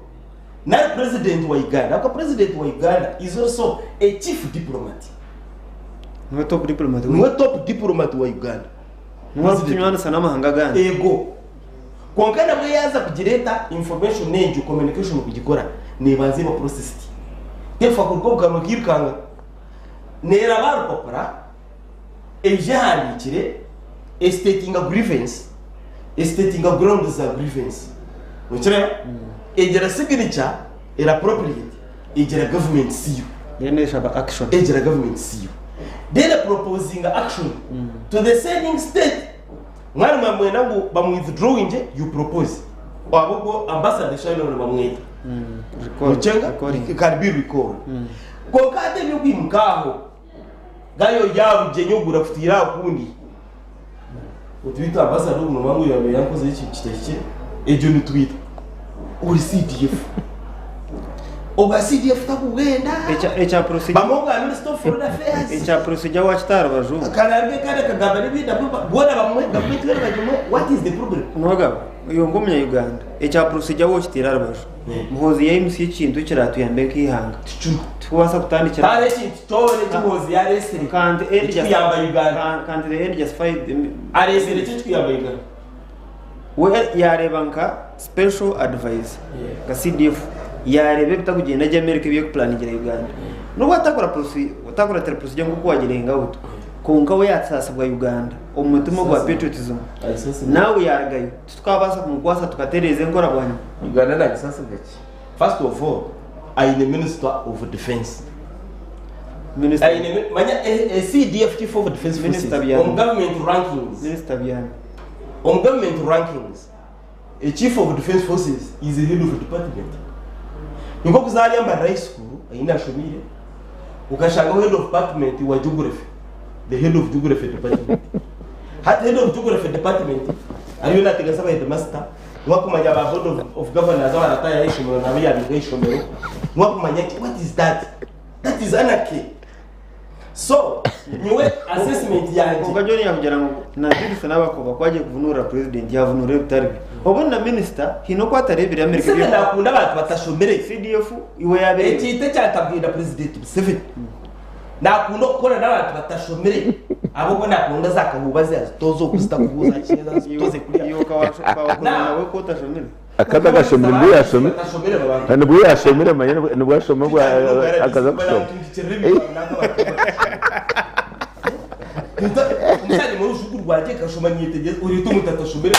nari president wa Uganda. Ahabw'okuba president wa Uganda is also a chief diplomat. Niwe top diplomat Niwe top diplomat wa Uganda. Niwe arikutunywanisa n'amahanga agandi. Ego. Kwonka nabwo yaaza kugireeta information egyo, communication kugikora, neebanza eba processed. Tefa kuruga omu kanwa kairukanga. Neeraba aha rupapura, eija ehandiikire, estatinga grievance, estatinga grounds za grievance. Nokireeba? Egira signature eri appropriate, egira government seal. Then eshaba action. Egira government seal. Then eproposinga action to the sending state. Mwaba nimwenda ngu bamu withdrawingye, you propose. Ahabw'okuba ambassador eshaaha yoona nibamweta. Recall, Nokyenga? recalling. It can be recalled. Kwonka hati eby'okwimuka aho, Gayo yaaba bugyenyi ogu orakutiire aha kundi oti beitu ambasada ogu nooba ngu yaabaire yankozeho ekintu kitahikire, egyo nitwita ori CDF. Obwa CDF takubwenda. Ekya ekya procedure Bamwe obwa Minister of Foreign Affairs. ekya procedure wakita aha rubaju. Karabe kandi akagamba n'ebindi nabwo boona bamuhe gavumenti yoona bagimuhe what is the problem? Nogaba iwe nk'omunya Uganda ekya procedure wokitiire aha rubaju. Muhoozi yaimutsya ekintu ekiratuyambe nk'eihanga. Tikiriho. Tikubaasa kutandikira. Hariho ekintu kyona eki Muhoozi yareetsire ekirikuyamba Uganda. Can't the end justify the. Areetsire ki ekirikuyamba Uganda? We yaareeba nka special advisor nka CDF yaareeba ebitakugyenda gye America ebi erikupulaningira Uganda. N'obu atakora atakuratira procedure nk'oku waagirenga buto, kwonka we yaasaasibwa Uganda omu mutima ogwa patriotism naawe yaarugayo. Titukabaasa kumukwasa tukatereeza enkora bwanyima. Uganda nagisaasibwa ki? First of all aine minister of defence. Minister Aine manya a, a CDF chief of defence forces Minister Byanda. omu government rankings. Minister Byanda. Omu government rankings a chief of defence forces is a head of a department. Ni nk'okuza hariya Mbarara high school ahi nashomeire okashangaho head of department wa geography. The head of geography department. Hati head of geography department ariyo nateganisa aba headmaster, niwe akumanya ba board of, of governors abarataayaho eishomero nabo yaabinga eishomero, niwe akumanya ki, what is that? That is anarchy. So, nyowe assessment yangye. Kwonka John yakugira ngu na Judith Nabakoba ku agiye kuvunuurira president yavunuura ebitari bye. Obundi na minister haine oku atareebire America Museveni nakunda abantu batashomire. CDF iwe yabeire. Ekintu ekyatabwire na president Museveni. Nakunda okukora n'abantu batashomire ahabw'okuba nakunda za kahuuba ze azitooza oku zitakubuuza ki azitooze kuriya. Iwe okabakorera nawe ku otashomire. Akaba akashomire nibwo yashomire Batashomire babantu. nibwo yashomire manya nibwo ashoma obwo akaza kushoma. Omushaija muri orujugu rwangye nkashoma nyetegyereza oreeta omuntu atashomire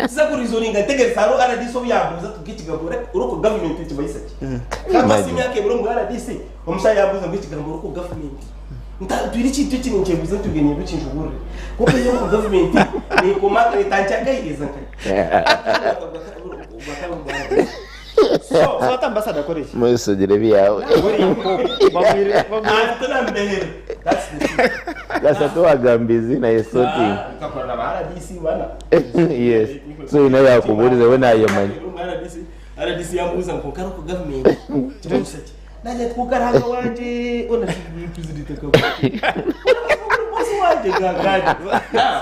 Nza kurizoninga ntegereza hariho RDC obu yambuuza ati ekigambo local government nikimanyisa ki? Kandi hasi emyaka ebiri omu RDC omushaija yambuuza ngu ekigambo local government ntwire ekintu eki ninkyebuuza nti nyenda okinshoboorore kwonka yo local government nekoma netandikira nkayiheeza nkahi? So ati ambassador akore ki? Mwesogire ebyawe. Buriya Pope bamwire That's the thing. Gasa tiwagamba eiziina ye sorting. Nkakora na ba RDC bana. Yes. So oyine oyakubuurize we nayemanya. RDC RDC yambuuza ngu kwonka local government kimanyisa ki? Nagira nti kwonka Ruhanga wangye ona president akabuuza. Boss wangye ganganye.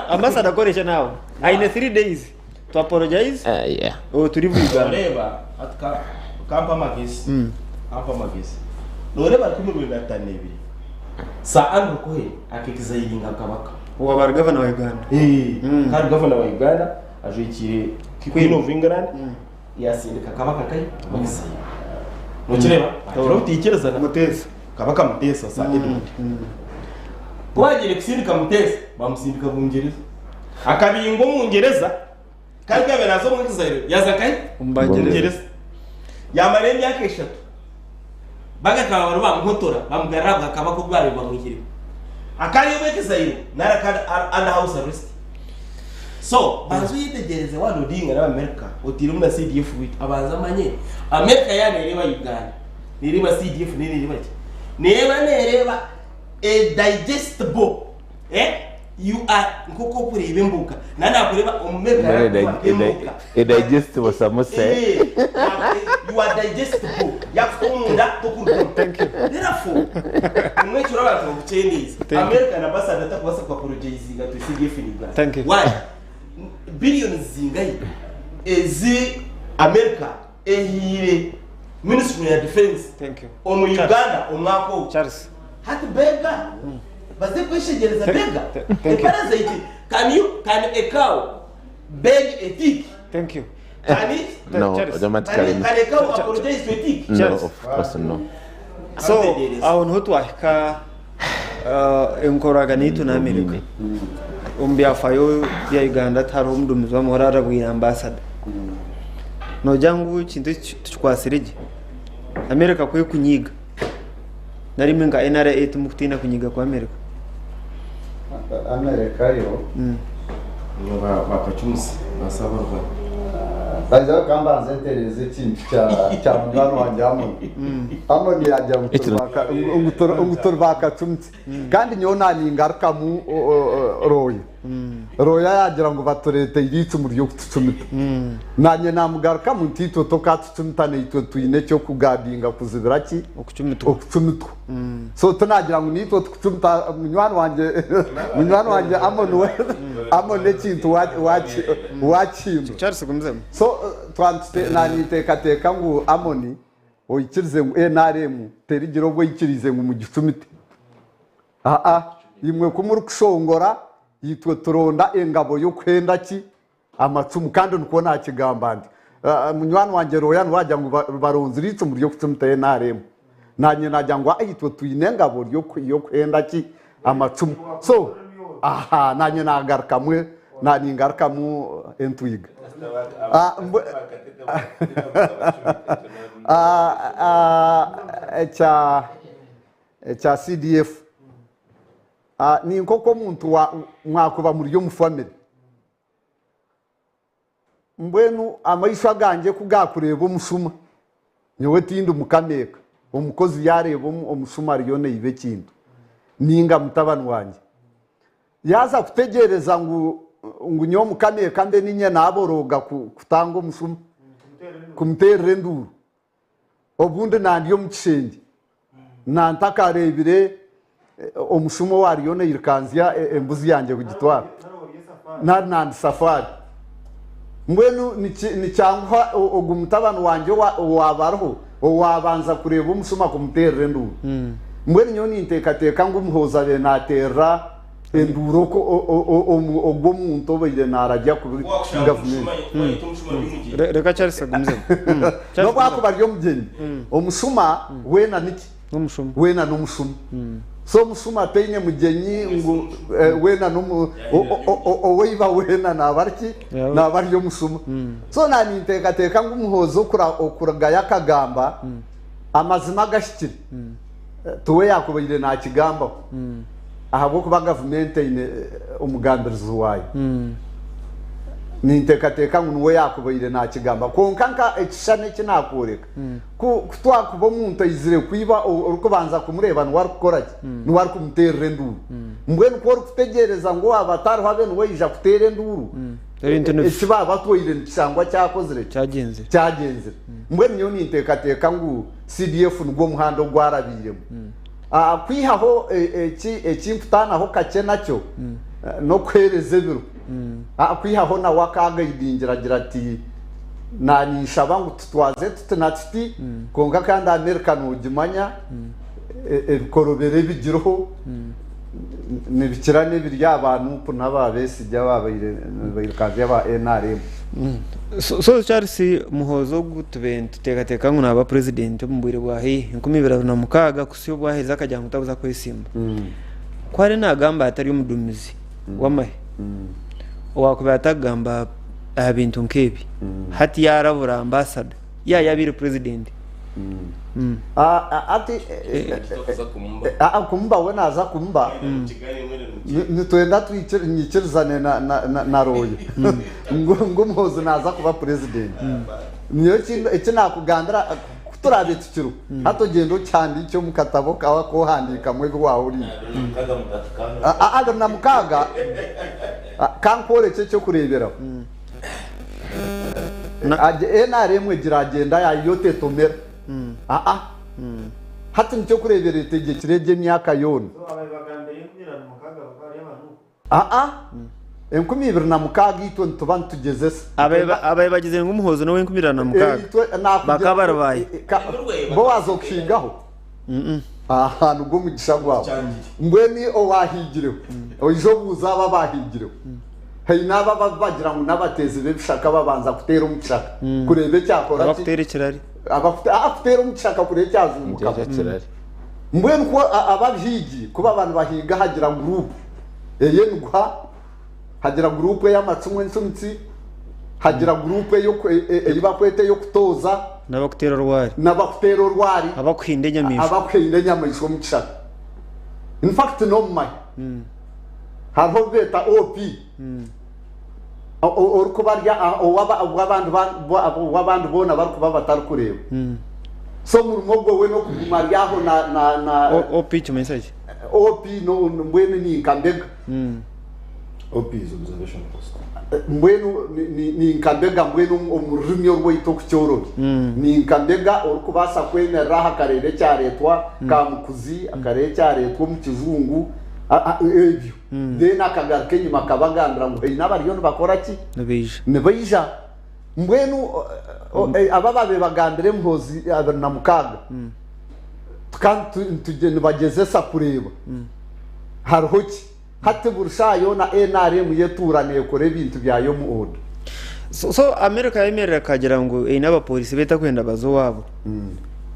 Ambassador akore ki nawe? Aine 3 days to apologize Ah, yeah. or to leave Uganda. Noreeba hati ka kampe amagezi kampe amagezi noreeba 1952 Sir Andrew Cohen akekizayiringa Kabaka. Owaba ari gavana wa Uganda. Kandi gavana wa Uganda ajwekiire Queen of England yasindika Kabaka nkahi omu exile. Nokireeba? Bagira obutaikirizana. Muteesa. Kabaka Muteesa Sir Edward. Ku baagiire kusindika Muteesa, bamusindika Bungyereza. Akabingwa Omungyereza kandi ku yaabaire naaza omu exile yaaza nkahi? Omu Bangyereza. Bungyereza. Yaamara emyaka eshatu. Bagakaba bariyo bamuhotora bamugarura aha bwakabaka obu baabaire bamwihireho. Akaba ari omu exile nari akaba ari under house arrest. So banza oyetegyereze waaba nodealinga n'Abamerika oteiremu na CDF waitu abanze amanye America yaaba nereeba Uganda, nereeba CDF nereeba ki? Neeba nereeba. A digestible eh you are nk'oku orikureeba emboga na nakureeba omu America Mbwenu yakuba emboga a digestible samosa eh you are digestible yakuta omunda tokurugamu Thank you. therefore omwekiro abantu bakukyendeize Thank you. American ambassador takubaasa ku apologizinga to CDF in Uganda Thank you. why billions zingahi ezi America ehiire ministry ya defense Thank you. omu Charles. Uganda omwaka ogu Charles. Hati bega baze kweshengyereza Thank- bega thank you. a parasite can you can a cow beg a tick Thank you. can it No, Charles. automatically can, can a cow apologize to a tick no, Charles. of course no. So Ategereza. aho niho twahika enkoragana yitu na America. Omu byafayo bya Uganda tihariho omudumizi w'amahoro arabwire ambasada. Nogira ngu ekintu eki tukikwasire gye. America ku ekunyiga nari imwe nka NRA timukutiina kunyiga kwa America. America yo Bakacumusi basabarwa baija bakambanza ntereeza ekintu kya kya munywani wangye Amoni. Amoni yagira ngu turi baka- ngu turi- ngu turi bakacumutse kandi nyowe naningarukamu Roya. Roya yagira ngu batureeteire eicumu ry'okutucumita. Nanye namugarukamu nti itwe tokatucumita naitwe twine eky'okugadinga kuzibira ki? Okucumitwa. Okucumitwa. So tinagira ngu naitwe tukucumita munywani wangye munywani wangye Amoni we Amoni ekintu wakihindura. Charles gumizemu. So twantute naninteekateeka ngu Amoni oikirize ngu NRM terigira obu oikirize ngu mugicumite. Aa imwe ku murikushongora itwe turonda engabo y'okuhenda ki amacumu kandi nikwo nakigamba nti munywani wangye Roya niwe ngu baronzire eicumu ry'okucumita NRM. Nanye nagira ngu itwe twine engabo y'okuhenda ki amacumu. So aha nanye nagarukamwe naningarukamu entwiga. Ekya CDF ni nk'oku omuntu mwakuba muri omu family mbwenu amaisho agangye ku gakureeba omushuma nyowe tindi mukameeka omukozi yareeba omushuma ariyo naiba ekintu ninga mutabani wangye yaza kutegereza ngu nyowe mukameeka mbe ninye naborooga kutanga omushuma kumuteerera enduuru obundi nandi omu kishengye nantakareebire omushuma owariyo nairikanzya embuzi yangye kugitwara nari nandi safari mbwenu nikyanguha ogu mutabani wangye owaaba ariho owabanza kureeba omushuma kumuteerera enduuru. Mbwenu nyowe ninteekateeka ngu Muhoozi abe naateerera enduuru ogwo omuntu obaire naararya kubi gavumenti. Reka Charles agumizemu. N'obu akuba ari omugyenyi omushuma weena niki? N'omushuma. Weena n'omushuma. So omushuma taine mugyenyi ngu weena oweiba weena naaba ariki? Naaba ari omushuma. So naninteekateeka ngu Muhoozi okurugayo akagamba amazima agahikire tiwe yakubaire nakigambaho ahabw'okuba gavumenti eine omugambirizi waayo. Ninteekateeka ngu niwe yakubaire nakigamba kwonka nka ekishushani eki nakworeka ku twakuba omuntu aizire kwiba orikubanza kumureeba niwe arikukora ki? Niwe arikumuteerera enduuru. Mbwenu ku orikutegereza ngu owaaba atariho abe niwe aija kuteera enduuru eki baaba batwaire nikishangwa kyakozire ki? Kyagenzire. Kyagenzire. Mbwenu nyowe ninteekateeka ngu CDF nigwo omuhanda ogwarabiiremu. Kwihaho ekinkutaanaho kakye nakyo n'okuheereza ebiro. Kwihaho nawe akagaidingira agira ati naninshaba ngu tutwaze tuti na tuti kwonka kandi America nogimanya ebikorobero ebigiriho nibikira n'ebiri aha NUP n'aba Besigye ababaire nibairikanzya aba NRM. So Charles Muhoozi ogu tube nituteekateeka ngu naaba president omu bwire bwa haihi 2006 kuhitsya obu aherize akagira ngu tabuza kwesimba. Ku ari nagamba ati ari omudumizi w'amahe owaakubaire atakugamba aha bintu nk'ebi hati yaarabura ambasada yaaba yabaire president. Ati kumuba we naza kumuba nitwenda nyikirizane na Roya ngu Muhoozi naza kuba president. Niyo eki nakugambira. Tituraabe tukiriho. Hati ogyende okihandiikye omu katabo kaawe aku ohandiikamu ebi waahuriire. 26, Ka nkworekye eky'okureeberaho. NRM egira agenda yaayo yo tetomera. Aa. Hati nikyo okureebera etegyekire egyo emyaka yoona. Aa. 2006 itwe nituba nitugyezesa. Abaye bagizire ngu Muhoozi n'owa 2006 bakaba bari baahi? Bo waaza okuhigaho? Aha nigwo mugisha gwawe. Mbwenu owaahigireho oije obuuze abo abaahigireho. Haine abo ababi bagira ngu n'abateezi b'ebishaka babanza kuteera omu kishaka kureeba ekyakora ki? Abakuteera ekirari. Abakuteera omu kishaka kureeba ekyazungukamu. Mbwenu ku ababihiigi ku baba nibahiiga hagira guruupu ey'emiguha, hagira guruupu ey'amacumu encumitsi, hagira guruupu ei bakweta ey'okutooza. N'abakuteera orwari. N'abakuteera orwari. Abakuhinda enyamaishwa. Abakuhinda enyamaishwa omu kishaka. In fact n'omu mahe. Hariho obu beeta OP. Orikuba ari ow'abandi boona barikuba batarikureeba. So omurimo gwe we n'okuguma ari aho na na. OP nikimanyisa ki? OP no mbwenu ni nka mbega. OP is observation post. Mbwenu ni nka mbega mbwenu omu rurimi orwaitu okukyorobi. Ni nka mbega orikubaasa kwemerera aha akareeba ekyareetwa Kamukuzi, akareeba ekyareetwa omu kijungu, ebyo. Then akagaruka enyima akabagambira ngu haine abariyo nibakora ki? Nibaija. Nibaija. Mbwenu aba abaabaire bagambire Muhoozi 26 kandi nibagyezesa kureeba hariho ki. Hati buri shaaha yoona NRM yetuura neekora ebintu byayo omu order. So America yayemerera ekagira ngu eine abapolisi betakwenda baze owaabo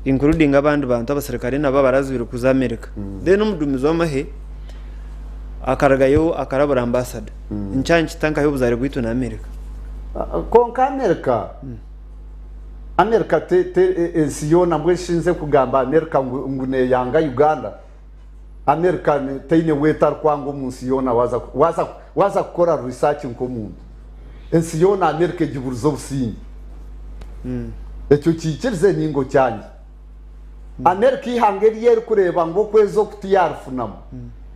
including abandi bantu abasirikare nabo abarazibire kuza America. Then omuduumizi w'amahe akarugayo akarabura ambassador nkya nikita nkahi obuzaare bwaitu na America. Kwonka America, America te, te, ensi yoona mbwenu shi nze kugamba America ngu, ngu neyanga Uganda? America teine wu etarikwanga omu nsi yoona waaza, waaza, waaza kukora research nk'omuntu. Ensi yoona America egiburize obusingye. Ekyo okiikirize ninga okyangye. America eihanga eri erikureeba ngu okwezi oku tiyarifunamu,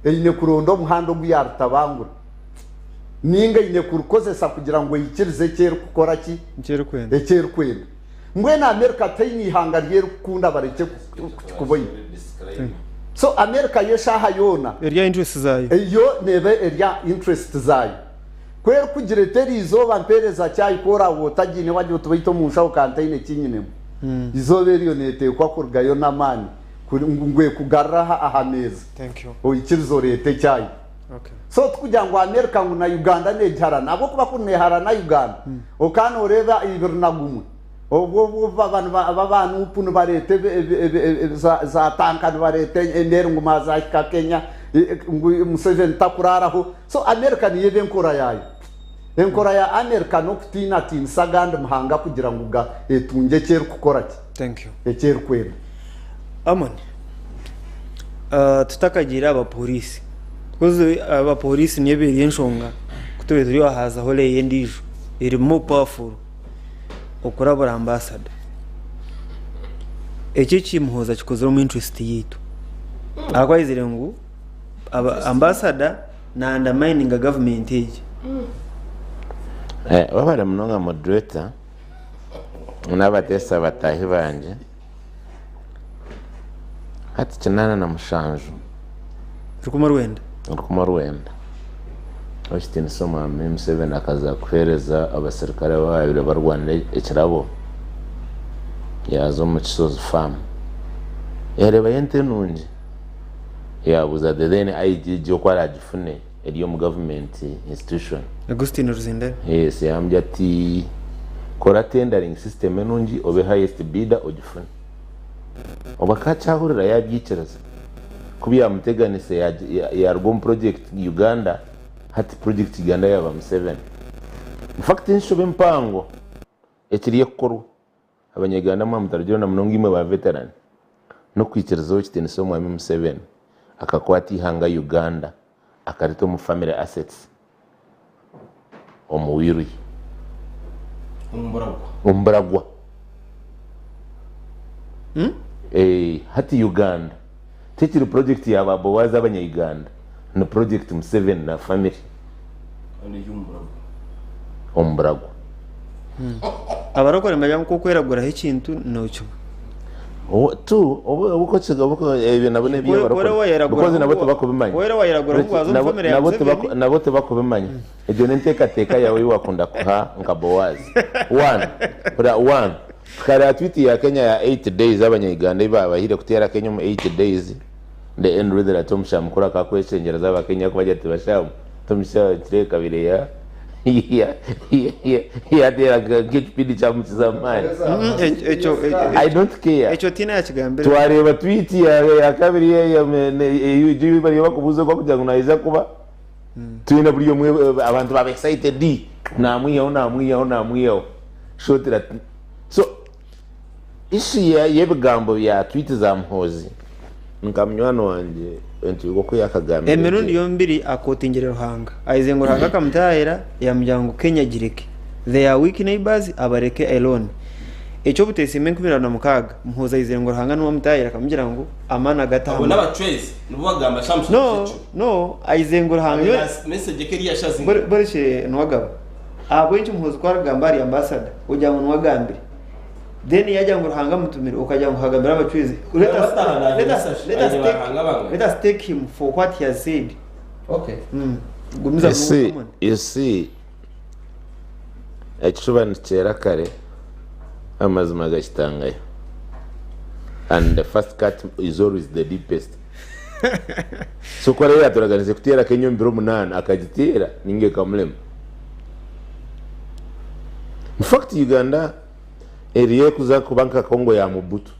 eine kuronda omuhanda ogu yaritabangura. Ninga eine kurikozesa kugira ngu eikirize eki erikukora ki? Eki erikwenda. Eki erikwenda. Mbwenu America teine ihanga ryerikukunda barekye kukikuboina. So America yo eshaaha yoona. Eri aha interest zaayo. Yo neeba eri aha interest zaayo. Ku erikugira eti eriizooba mpeereza chai ku oraabe otagiine wagira oti beitu omu nshaho ka ntaine ki nyinemu. Eizooba eryo neeteekwa kurugayo n'amaani ngu ekugarure aha meeza oikirize oreete chai. So tikugira ngu America ngu na Uganda negiharana ahabwokuba kuri neharana Uganda okaba noreeba 2001 obwo obwo aba nup nibareeta za tanka nibareeta emeeri ngu mazahika Kenya ngu Museveni takuraraho so America niyo eba enkora yaayo. Enkora ya America nokutiinatinisa agandi mahanga kugira ngu etungye eki erikukora ki? Eki erikwenda. Amon, tutakagiire aha bapooriisi, because abapooriisi niyo eba eri enshonga ku tubaire turi aha haazaho layer endiijo eri more powerful okurabura ambasada. Eki eki Muhoozi akikozire omu interest yaitu ahakuba ayizire ngu ambasada na undermininga gavumenti egi. Webare munonga moderator n'abateesa bataahi bangye. Hati 87. 1900. 1900. Ow'ekitiinisa Omwami Museveni akaza kuheereza abaserukare abaabaire barwanira ekirabo, yaaza omu Kisozi Farm yaareebayo ente nungi, yaabuuza the then IGG oku araagifune eri omu government institution. Augustine Ruzindana. Yes, yaamugira ati kora tendering system enungi obe highest bidder ogifune. Obu akaba akyahurira yaabyikiriza. Ku byamuteganise yaaruga omu project Uganda, hati project Uganda yaaba Museveni. In fact enshobe mpango ekiri ekukorwa Abanyaganda mwaba mutarugire na munonga imwe ba veteran n'okwikiriza ow'ekitiinisa Omwami Museveni akakwata eihanga Uganda akarita omu family assets omu will ye. Omu buragwa. Eh, hati Uganda tekiri project ya ba Boaz abanya Uganda ni project Museveni na family Kandi eri omu buragwa. omu buragwa. Abarokore nibagira ngu ku okweraguraho ekintu nokiba. Obu- tu obu obu ko kiga obu ko ebyo nabo Kore n'eby'abarokore wayeraguraho because nabo ngu tibakubimanya. kore wayeraguraho ngu waza omu Nabo family ya nabo Museveni. tibaku nabo tibakubimanya. Egyo n'enteekateeka yaawe ei waakunda kuha nka Boaz. One, hurira one, tukareeba tweet ya Kenya ya 8 days abanya-Uganda ei baabahire kuteera Kenya omu 8 days, the end result ati omushaija mukuru akakweshengyereza Abakenya kubagira ati bashaija mwe, omushaija nikireebeka abaire ya ya ya yaateera nk'ekipindi kyamukiza amaani. Ekyo I don't care. ekyo tihaine yakigambire. Twareeba tweet ya ya kabiri ya ya ei bariyo bakubuuza oku arikugira ngu naija kuba. Twena buri omwe abantu baba excited namwihaho namwihaho namwihaho shortly ati so issue ya y'ebigambo bya tweet za Muhoozi nka munywani wangye entwiga oku yakagambire Emirundi gye. yombiri akootingire Ruhanga. Aizire ngu Ruhanga akamutaahira yamugira ngu Kenya gireke. They are weak neighbours abareke alone. Eky'obuteesiima 2006 Muhoozi aizire ngu Ruhanga niwe amutaahire akamugira ngu amaani agataha Abo amaani. n'abacwezi nibo bagamba shaaha mushanju No, z'ekiro. no, aize ngu Ruhanga Abe nyowe na message eka eri yashazinga. Buri buri niwe agaba. Ahabw'enki Muhoozi ku arikugamba ahari ambassador ogira ngu niwe agambire? Then yagira ngu Ruhanga amutumire okagira ngu hagambire abacwezi. Let us, Bataha naanye let us, message, let us aine take, ba Ruhanga bangahe? let us take him for what he has said. Okay. Gumizamu You see, come on. you see, ekishuba nikyera kare, amazima gakitangayo. And the first cut is always the deepest. So ku araabe yaaturaganiise kuteera Kenya omu biro munaana, akagiteera nainga ekamurema. In fact, Uganda eriyo erikuza kuba nka Congo ya Mobutu.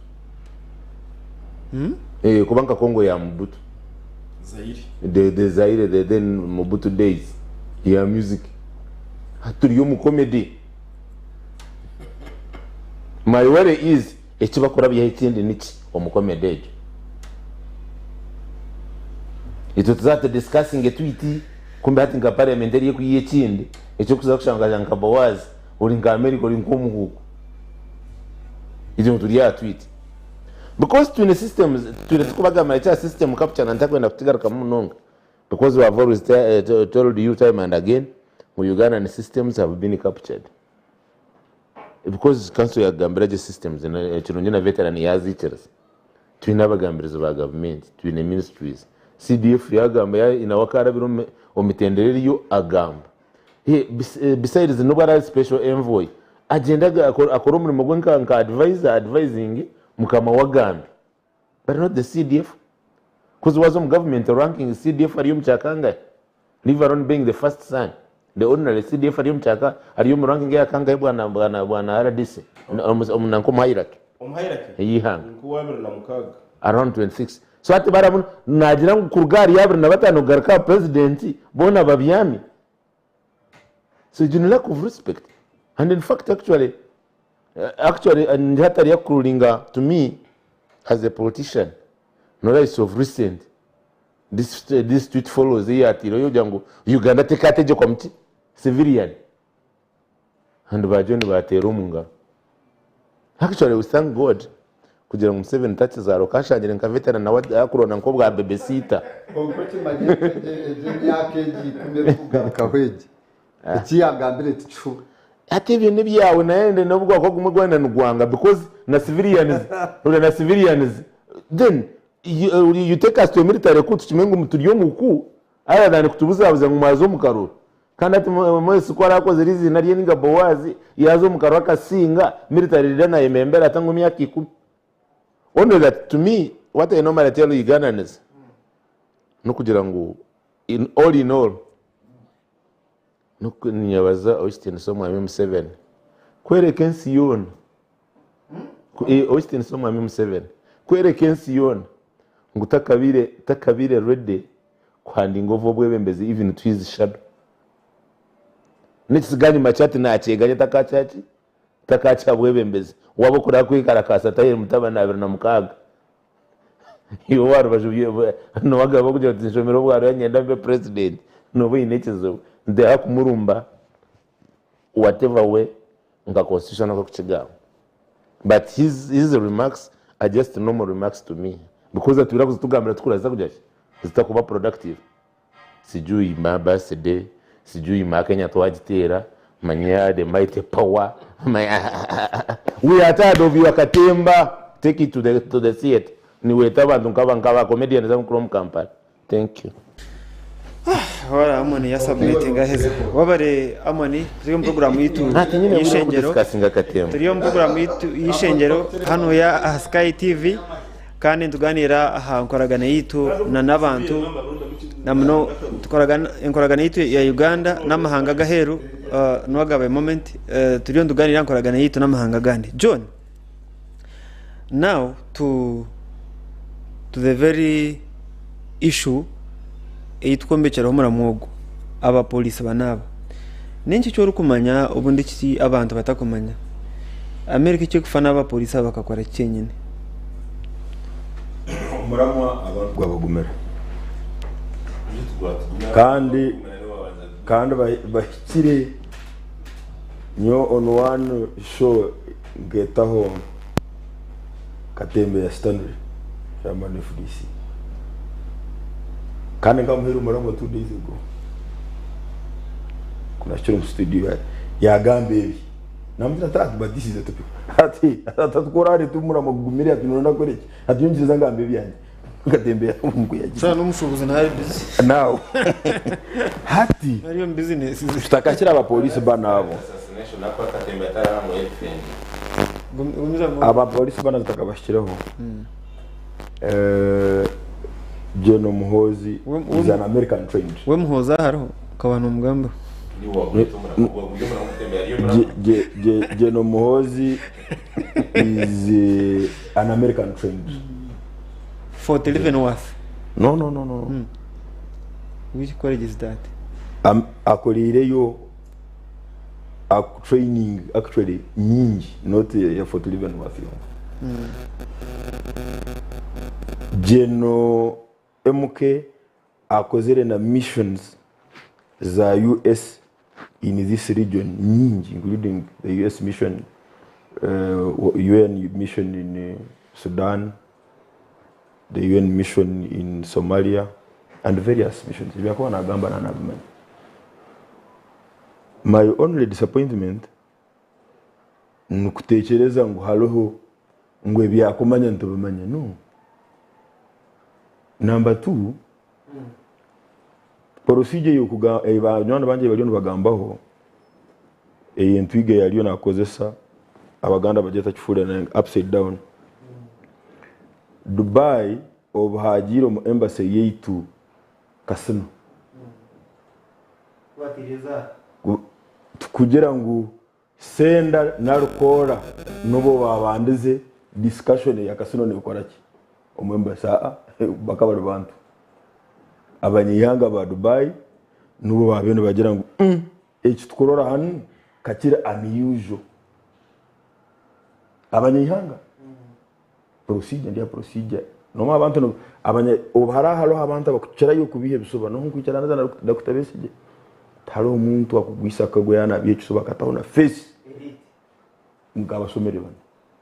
Eh, kuba nka Congo ya Mobutu. Zaire. The Zaire, the then Mobutu days ya music. Hati turi omu comedy. My worry is eki bakurabyaho ekindi niki omu comedy egyo. Itwe tuza tu discussinge twiti kumbe hati nka parliament eriyo ekwiha ekindi ekyokuza kushanga nka Boaz ori nka America ori nk'omuhuuku. Itwe turi aha twiti. Because twine systems, twine tukubagambira kya system capture na ntakwenda kukigarukamu munonga because we have always told you time and again ngu Ugandan systems have been captured. Because council yagambira gye systems ekirungi na veteran yazikiriza. Twine abagambirizi ba gavumenti, twine ministries. CDF yagamba nawe akarabira omu mitendera eriyo agamba. Besides nobu ari special envoy agyende akore omurimo gwe nka advisor advising mukama we agambe but not the CDF coz waza omu government ranking CDF ari omu kyakangahi leave alone being the first son the ordinary CDF ari omu kyaka ari omu ranking eyakangahi bwana bwana bwana RDC omu nanka omu hierarchy Omu hierarchy eyihanga. Nkowa 26. Around 26 so hati baramu nagira ngu kuruga ahari 25 kugaruka aha president boona babyami so egyo ni lack of respect and in fact actually actually ndi hati ariyo akurulinga to me as a politician noraba it's of recent this, this tweet follows ei yataireho yokugira ngu Uganda tekategyekwa muki civilian And ba John bateera omu ngaro. Actually we thank God kugira ngu Museveni takizaarwa okashangire nka veteran nawe akuronda nk'obwa babysitter. Kwonka okimanye ngu egi emyaka egi ikumi erikugarukaho egi, eki yaagambire tikishuba. Hati ebyo n'ebyawe naye n'obu gwakuba gumwe gwayenda nigwanga because na civilians oreba na civilians then you, you take us to a military coup tukimanye ngu turi omu coup other than kutubuzabuza ngu mwaza omu karuru. Kandi hati Moses ku araakozire eiziina rye ninga Boazi, yaaza omu karuru akasinga, military leader nayemembera ata ngu emyaka ikumi. Only that to me what I normally tell Ugandans n'okugira ngu in all in all ninyebaza Owekitiinisa Omwami Museveni kworeka ensi yoona Owekitiinisa Omwami Museveni kworeka ensi yoona ngu takabaire takabaire ready kuhandinga over obwebembezi even to his shadow. N'ekisiga nyima kye ati nakyeganya takakiha ki? Takakiha bwebembezi. Waaba okuraba kwekarakaasa atahire mutabani 26. Iwe owa rubaju niwe agamba kugira oti nshomire obwa niinyenda mbe president nooba oine ekizibu. Nituteekwa kumurumba whatever way nka constitution oku erikukigamba. But his, his remarks Are just normal remarks to me because atwire kuzitugambira tukuraza kugira ki zitakuba productive sijui ma birthday sijui ma Kenya twagiteera manya the mighty power we are tired of your katemba take it to the theatre niweta abantu nkaba nkaba comedians abakuru omu Kampala thank you. Wabare Amoni ya submitting aheza. Wabare Amoni turi omu program yitu y'ishengero. Turi omu program yitu y'ishengero hanu ya aha Sky TV kandi nituganira aha nkoragana yitu na n'abantu na muno tukoragana enkoragana yitu ya Uganda n'amahanga agaheru uh, niwagabaye moment uh, turiyo nituganira aha nkoragana yitu n'amahanga agandi. John now to to the very issue ei tukwombekyeraho omuramu ogu, abapoliisi ba n'aba. N'enki eki orikumanya obundi eki abantu batakumanya? America eki erikufa n'abapoliisi aba bakakora ki kyenyine? Omuramwa abantu gwabagumira kandi kandi bahikire nyowe on one show nketaho Katembe ya Stanley chairman FDC kandi nkamuhera omuramwa 2 days ago kunakira omu studio yagamba ebi namugira ati ati but this is a topic ati atatukora ari tumuramwa gugumire ati nona kore ki ati nyongereza ngamba ebyange Katembe yamukuyagira Shana n'omushuubuzi nawe ari busy. Now hati Ari omu business ze. tutakakira abapolisi bana abo Abapolisi bana tutakabashikireho General Muhoozi is an American trained. We Muhoozi ahariho okaba nomugambaho. General Muhoozi is an American trained. Fort Leavenworth. No no no no. Which college is that? Akoreireyo training actually nyingi not eya Fort Leavenworth yonka. General MK akozire na missions za US in this region nyingi including the US mission, UN mission in Sudan, the UN mission in Somalia and various missions. Ebi akuba nagamba na nabimanya. My only disappointment nikutekyereza ngu hariho ngu ebyakumanya nitubimanya no. Number 2 procedure yokuga banywani bangye bariyo nibagambaho eyo entwiga eyariyo nakozesa abaganda bagyeta kifuura upside down. Dubai obu hagiire omu embassy yaitu Kasino kugira ngu Senda na Rukora nibo babandize discussion ya Kasino nekora ki omu embassy aa bakaba bari bantu abanyaihanga ba Dubai nibo babaire nibagira ngu umm eki tukurora hanu kakiri unusual abanyaihanga Procedure ndi aha procedure nomanya abantu niba abanya obu hariho hariho abantu abakukirayo kubiiha ebisuba nohu nkwikira naza na Doctor Besigye tihariho omuntu akugwisa akagwe yaaba nabiiha ekisuba akataho na face nkabashomere banu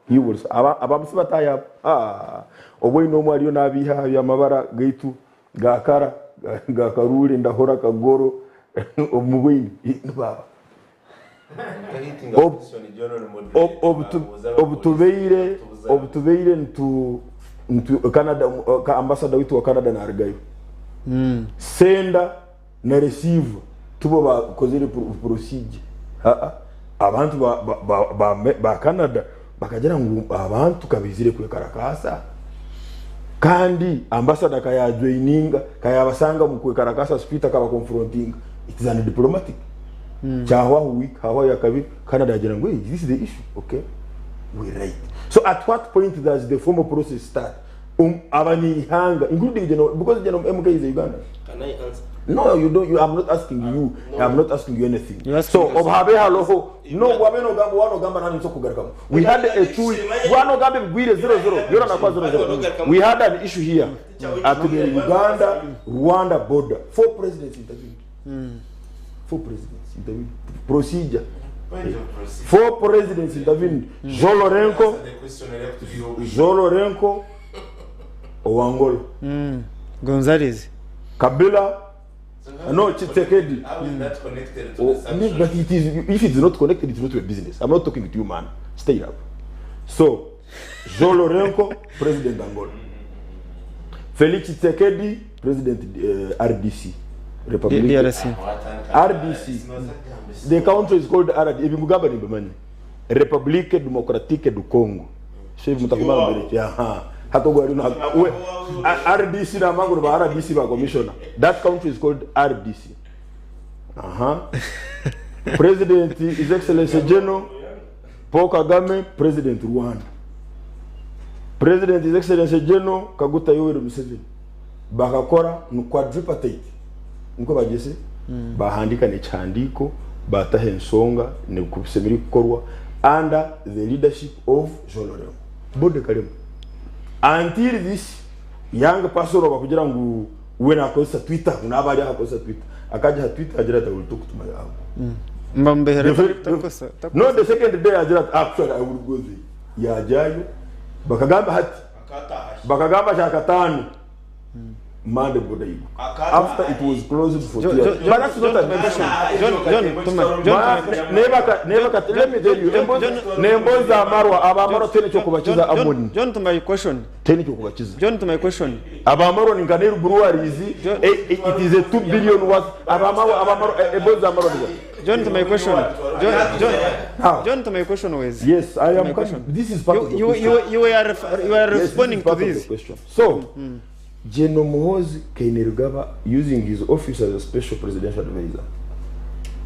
he will say aba abamusi bataahi abo haa obu oine omwe ariyo nabiiha aha byamabara gaitu ga kara ga Karuure Ndahura Kagoro omuboine nibaaba Obutubaire obutubaire nitu nitu Canada ambassador waitu wa Canada narugayo senda na receiver tibo bakozire procedure aa abantu ba ba ba ba Canada bakagira ngu abantu kabaizire kwekarakaasa kandi ambassador ka yajoininga ka yabasanga omu kwekarakaasa street akaba confrontinga it is undiplomatic. Kyahwaho week hahwaho yakabiri Canada yagira ngu hey, this is the issue okay we right so at what point does the formal process start abanyaihanga including general because general MK is a Ugandan. Can I answer? No, you don't. You, I'm not asking you. I'm not asking you anything. You're asking So yourself. obu habe haloho no wabe nogamba wanogamba nani nso kugarukamu. We had a two wanogamba ebigwire 00 yona nakwa 00. We had an issue here at the Uganda Rwanda border. Four presidents intervened. Four presidents intervened. Procedure. Four presidents intervened. João Lourenço, João Lourenço owa Angola. Gonzalez. Kabila, no Tshisekedi. Oh, no, but it is, if it's not connected, it's not your business. I'm not talking to you, man. Stay up. So, João Lourenço, president Angola. Felix Tshisekedi, president uh, RDC. Republic. DRC. RDC. The country is called RD. Ebimugamba nibimanyi. Republique Democratique du Congo. Shebi mutakuma mbere. Aha. Hato gwari na we RDC na mangu ba RDC ba commissioner. That country is called RDC. Aha. President His Excellency General Paul Kagame, President Rwanda. President His Excellency General Kaguta Yoweri Museveni. Bakakora ni quadripartite. Niko bageze bahandika n'ekihandiiko bataho ensonga nikusemire kukorwa under the leadership of Jean Lourenco. Bode Kalema. Until this young person bakugira ngu we nakozesa Twitter naba ari ahakozesa Twitter akajya aha Twitter agira ati I will talk to my uncle. Mbambehera The very- takosa. No, the second day agira ati actually I will go there. Yajyayo bakagamba hati bakagamba kyakataano Monday Bodayigo. After it was closed for 2 years. But that's not an issue. John, John, Tuma, John, Never, never, let me tell you, nembozi amarwa, abamarwa tene kyokubakiza Amoni. John, to my question. Tene kyokubakiza. John, to my question. Abamarwa ni Nkaneri Breweries, it is a 2 billion worth. Abamarwa, abamarwa, embozi amarwa. John, to my question. John, John, Now, John, to my question was. Yes, I am My coming. question. This is part You, of the you, question. you, you are, you are Yes, responding this is to part of this. the question. So, General Muhoozi Kainerugaba, using his office as a special presidential advisor,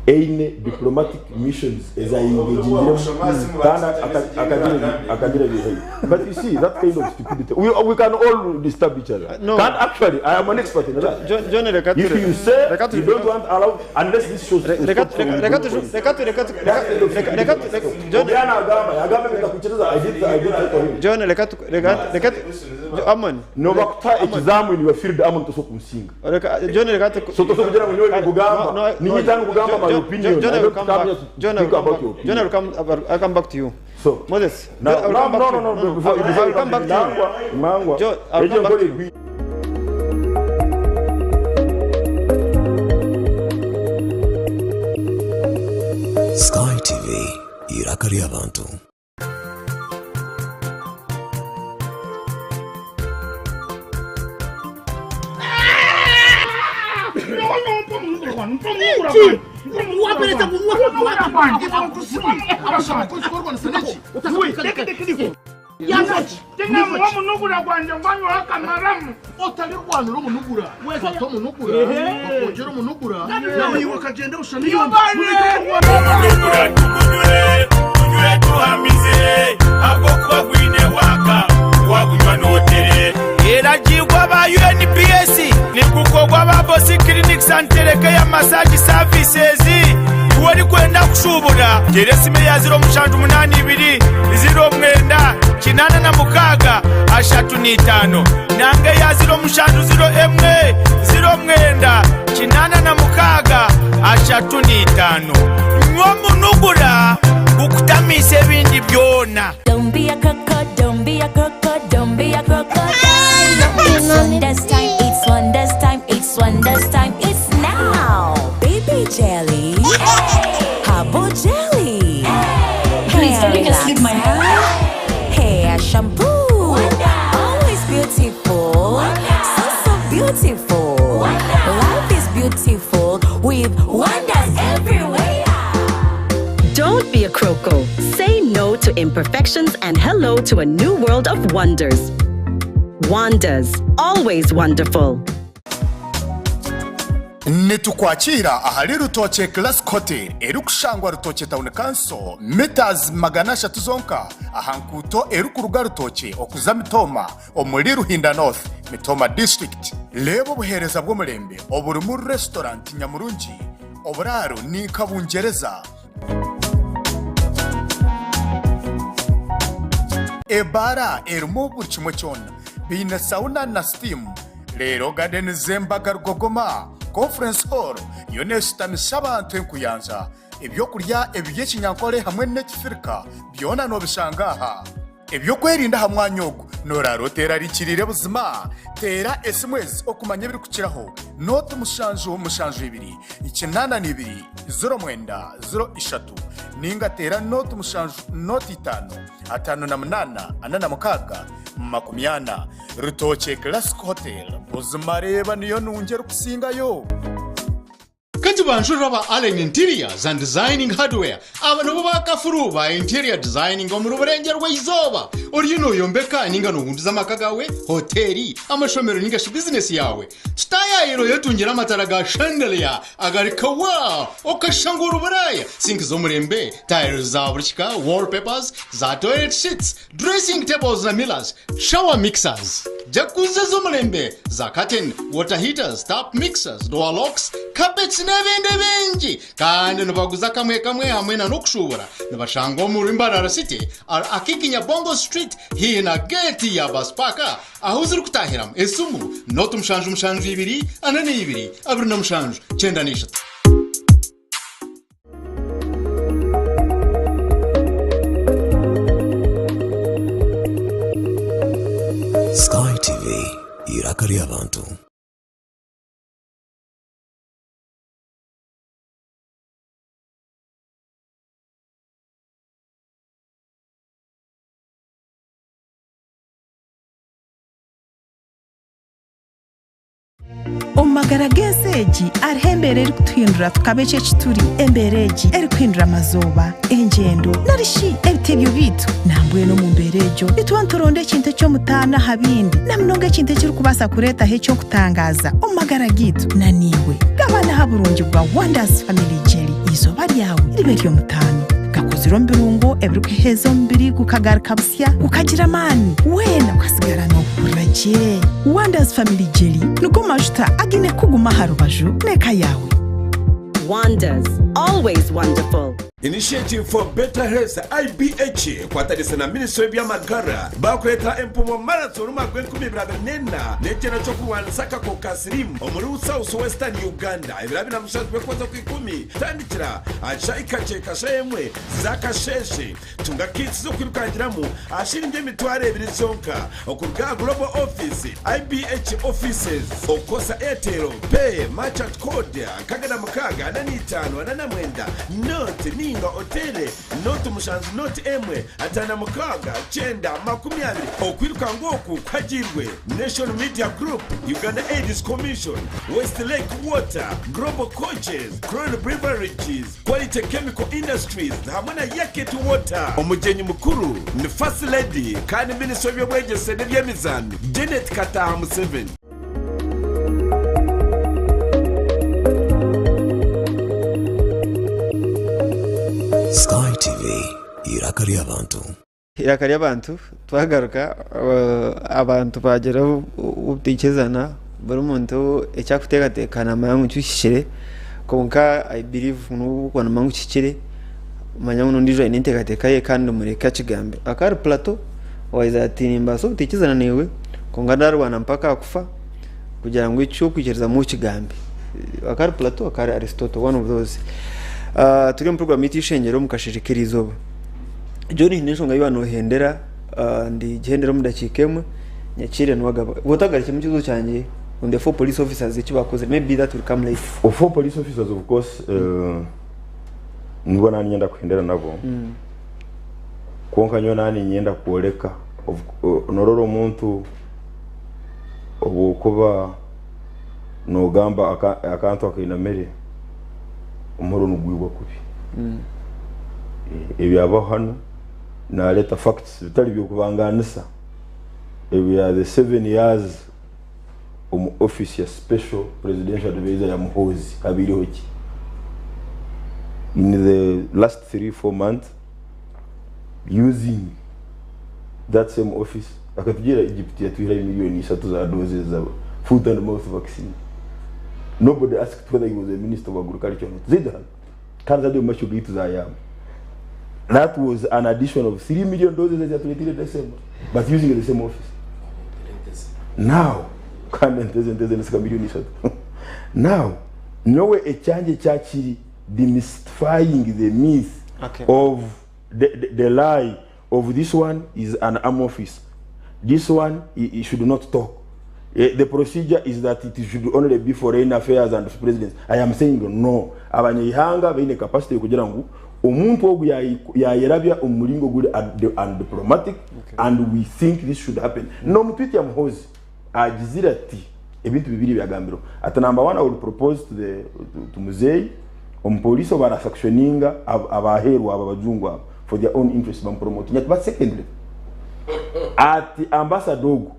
eine diplomatic missions ezayingejingiremu kandi akagira behavior. But you see, that kind of stupidity, we can all disturb each other. No. Can actually, I am an expert in that. John, John, reka If ture- you say reka you don't want allow, unless this shows. reka reka reka reka reka reka reka John Obyana agamba, agamba bitakucheza, I did for him. John reka reka reka Amon Nobakuta ekizamu in your field Amon toso kumusinga. reka John reka So toso kugira ngo nyowe kugamba, ninyitanga kugamba my opinion. John, I I will don't come come back. here to John, I will speak come about back. your John, I opinion. will come. I'll come back to you. So Moses, now, I will no, come back no, to no, you. no, before, I will- before I you will come back to you. Mangwa, Mangwa. John, I will Ejo come back to nkore you. Sky TV iraka ry'abantu. Omunugura gwanje ngwanywa akamaramu otalirwanira omunugura wefata omunugura bakwongera omunugura nawe iwe akagenda Omunugura tugunywe tunywe tuhamize ahabwokuba gwine waka wagunywa notere eragirwa ba UNPS nigukorwa ba Bosi Clinics and Telecare Massage Services. Iwe orikwenda kushubura tera esimu ya 0782 09 86 35 nange ya 0701 09 86 35. Nywa omunugura gukutamise ebindi byona. Don't be a crocodile, don't be a crocodile, don't be a crocodile. It's wonders time, it's wonders time, it's wonders time, it's now. Baby jelly, herbal jelly, Please, hair can you just leave my relaxer, hair shampoo, always beautiful, so so beautiful. Life is beautiful with wonders everywhere. Don't be a croco. Say no to imperfections and hello to a new world of wonders. Wonders, always wonderful. Nitukwakira ahari Rutookye Classic Hotel erikushangwa Rutookye Town Council meters 300 zonka aha nkuuto erikuruga Rutookye okuza Mitooma omuri Ruhinda North, Mitooma District. Reeba obuheereza bw'omurembe oburimu restaurant nyamurungi, oburaaro ni nka Bungyereza. Ebaara erimu buri kimwe kyona, baine sauna na steam, reero garden z'embaga rugogoma, conference hall yo neeshutamisa abantu enkuyanja. Ebyokurya eby'ekinyankore hamwe n'ekifirika byona noobishanga aha. Eby'okwerinda aha mwanya ogu nooraara oteerarikiriire buzima? Teera esimu ezi okumanya ebirikukiraho, nooti mushanju mushanju ibiri, 82 09 03 nainga teera nooti mushanju nooti itaano, 58 46 40. Rutookye Classic Hotel, buzima reeba niyo nungi erikusingayo! Katubanjurire aba Allen Interiors and Designing Hardware. Aba nibo bakafuru ba interior designing omuri Burengyerwa Izooba. Oriyo noyombeka ninga nohunduza amaka gawe, hoteeri, amashomero ninga shi bizinesi yawe? Tutaayaayire oyetungire amatara ga chandelier agari kawa okashusha ngu ori Buraaya, sinki z'omurembe, tiles za buri kika, wallpapers, za toilet seats, Dressing tables na mirrors, shower mixers, jacuzzi ez'omulembe, za curtain, water heaters, tap mixers, door locks, carpets n'ebindi bingi. Kandi nibaguza kamwe kamwe hamwe na n'okushuubura. Nibashangwa omuri Mbarara City, Akiiki Nyabongo Street haihi na geeti ya bus park ahu zirikutahiramu. Esimu, nooti 772 42 27 93. Sky TV, eiraka ry'abantu. Omu magara g'ensi egi, hariho embeera erikutuhindura tukaba eki eki turi. Embeera egi erikuhindura amazooba, engyendo, nari shi ebitebyo byaitu. Nambwenu omu mbeera egyo, nituba nituronda ekintu eky'omutaano aha bindi, na munonga ekintu ekirikubaasa kureetaho eky'okutangaaza omu magara gaitu. Na naiwe, gabana aha burungi bwa Wonders Family Jelly. Eizooba ryawe ribe ery'omutaano. Gakozirwe omu birungo ebirikuheeza omubiri gukagaruka busya, gukagira amaani, weena okasigara noohurira gye. Wonders Family Jelly nigo majuta againe kukuguma aha rubaju n'eka yaawe. Wonders, always wonderful. Initiative for Better Health, IBH, ekwatanise na Minisitule y'eby'amagara baakureetera Empumo Marathon omwaka gw'enkumi ibiri abiri n'ena n'ekyena ky'okurwanisa akakooko ka siriimu omuri South Western Uganda ebiro abiri na mushanju by'okwezi okw'ikumi kutandikira aha kishaayi kakye kashaha emwe z'akasheeshe. Tunga kiiti z'okwirukangiramu aha shiringi 20,000 zonka okuruga aha Global Office, IBH Offices, okukozesa Airtel Pay Merchant Code 66 45 49 nought ninga oteere nought mushanju nought emwe 56 9 20. Okwirukanga oku kuhagiirwe Nation Media Group, Uganda AIDS Commission, West Lake Water, Global Coaches, Crown Beverages, Quality Chemical Industries hamwe na Yakit Water. Omugyenyi mukuru ni First Lady kandi Minisita w'eby'obwegyese n'eby'emizaano, Janet Kataaha Museveni. Sky TV, eiraka ry'abantu. Eiraka ry'abantu twagaruka abantu bagira obutaikirizana buri muntu eki arikuteekateeka naamanya ngu nikyo kihikire kwonka I believe n'obu orikuba noomanya ngu kihikire manya ngu n'ondiijo aine enteekateeka ye kandi mureke akigambe. Akaba ari Plato owaagira ati nimbaasa obutaikirizana naiwe kwonka ndaarwana mpaka aha kufa kugira ngu eki orikwikirizamu okigambe. Akaba ari Plato akaba ari Aristotle one of those. Turi omu puroguraamu yaitu y'eishengyero omu kasheeshe k'eriizooba. John haine enshonga ei waaba noohendera ndigihendera omu dakiika emwe nyakiire niwagaba. Otagarukyemu ekibuuzo kyangye on the four police officers eki baakozire maybe that will come later. Four police officers of course nibo naaba niinyenda kuhendera nabo kwonka nyowe naaba niinyenda kworeka noorora omuntu obu orikuba noogamba akantu akainamire omuhoro nigwibwa kubi. Ebyabaho hanu nareeta facts bitari by'okubangaanisa ebya the 7 years omu office ya special presidential advisor ya Muhoozi habaireho ki? In the last 3, 4 months using that same office akatugira Egypt yatwihirayo million ishatu za doses za foot and mouth vaccine. Nobody asked whether he was a minister of agriculture or not. Zaija hanu. Kandi zari omu maisho gaitu zayamba. That was an addition of 3 million doses ezi yatureteire December but using the same office. Now kandi ente ezi ente ezi nisika million ishatu. Now nyowe ekyangye kyakiri. demystifying the myth Okay. of the, the, the lie of this one is an arm officer this one he, he should not talk Eh, the procedure is that it should only be foreign affairs and presidents i am saying no abanyaihanga baine capacity kugira ngu omuntu ogu yayi- yayerabya omu muringo guri undiplomatic and we think this should happen n'omutwiti ya muhozi agizire ati ebintu bibiri byagambirwe ati number one i will propose to the to, to muzeyi omupoliisi obu arasactioninga ab- abaheerwa aba abajungu aba for their own interest bamupromotinga ati but secondly ati ambassador ogu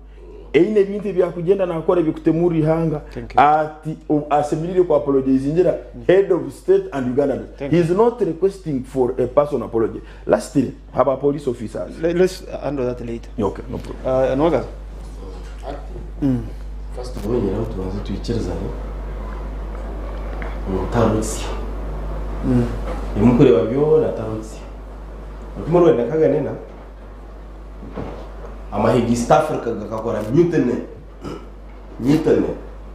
eine ebintu ebyakugenda nakora ebikutemura ihanga ati o- asemerire ku apologizingira head of state and uganda he is not requesting for a personal apology lastly aba police officers Let's handle that later. okay no problem Uh, Nwaga. First of all, nyina tubanze twikirizane ngu tarutsya ebimukureba byona tarutsya orukumu rwenda kaganena amahe ga East Africa gakakora mutiny mutiny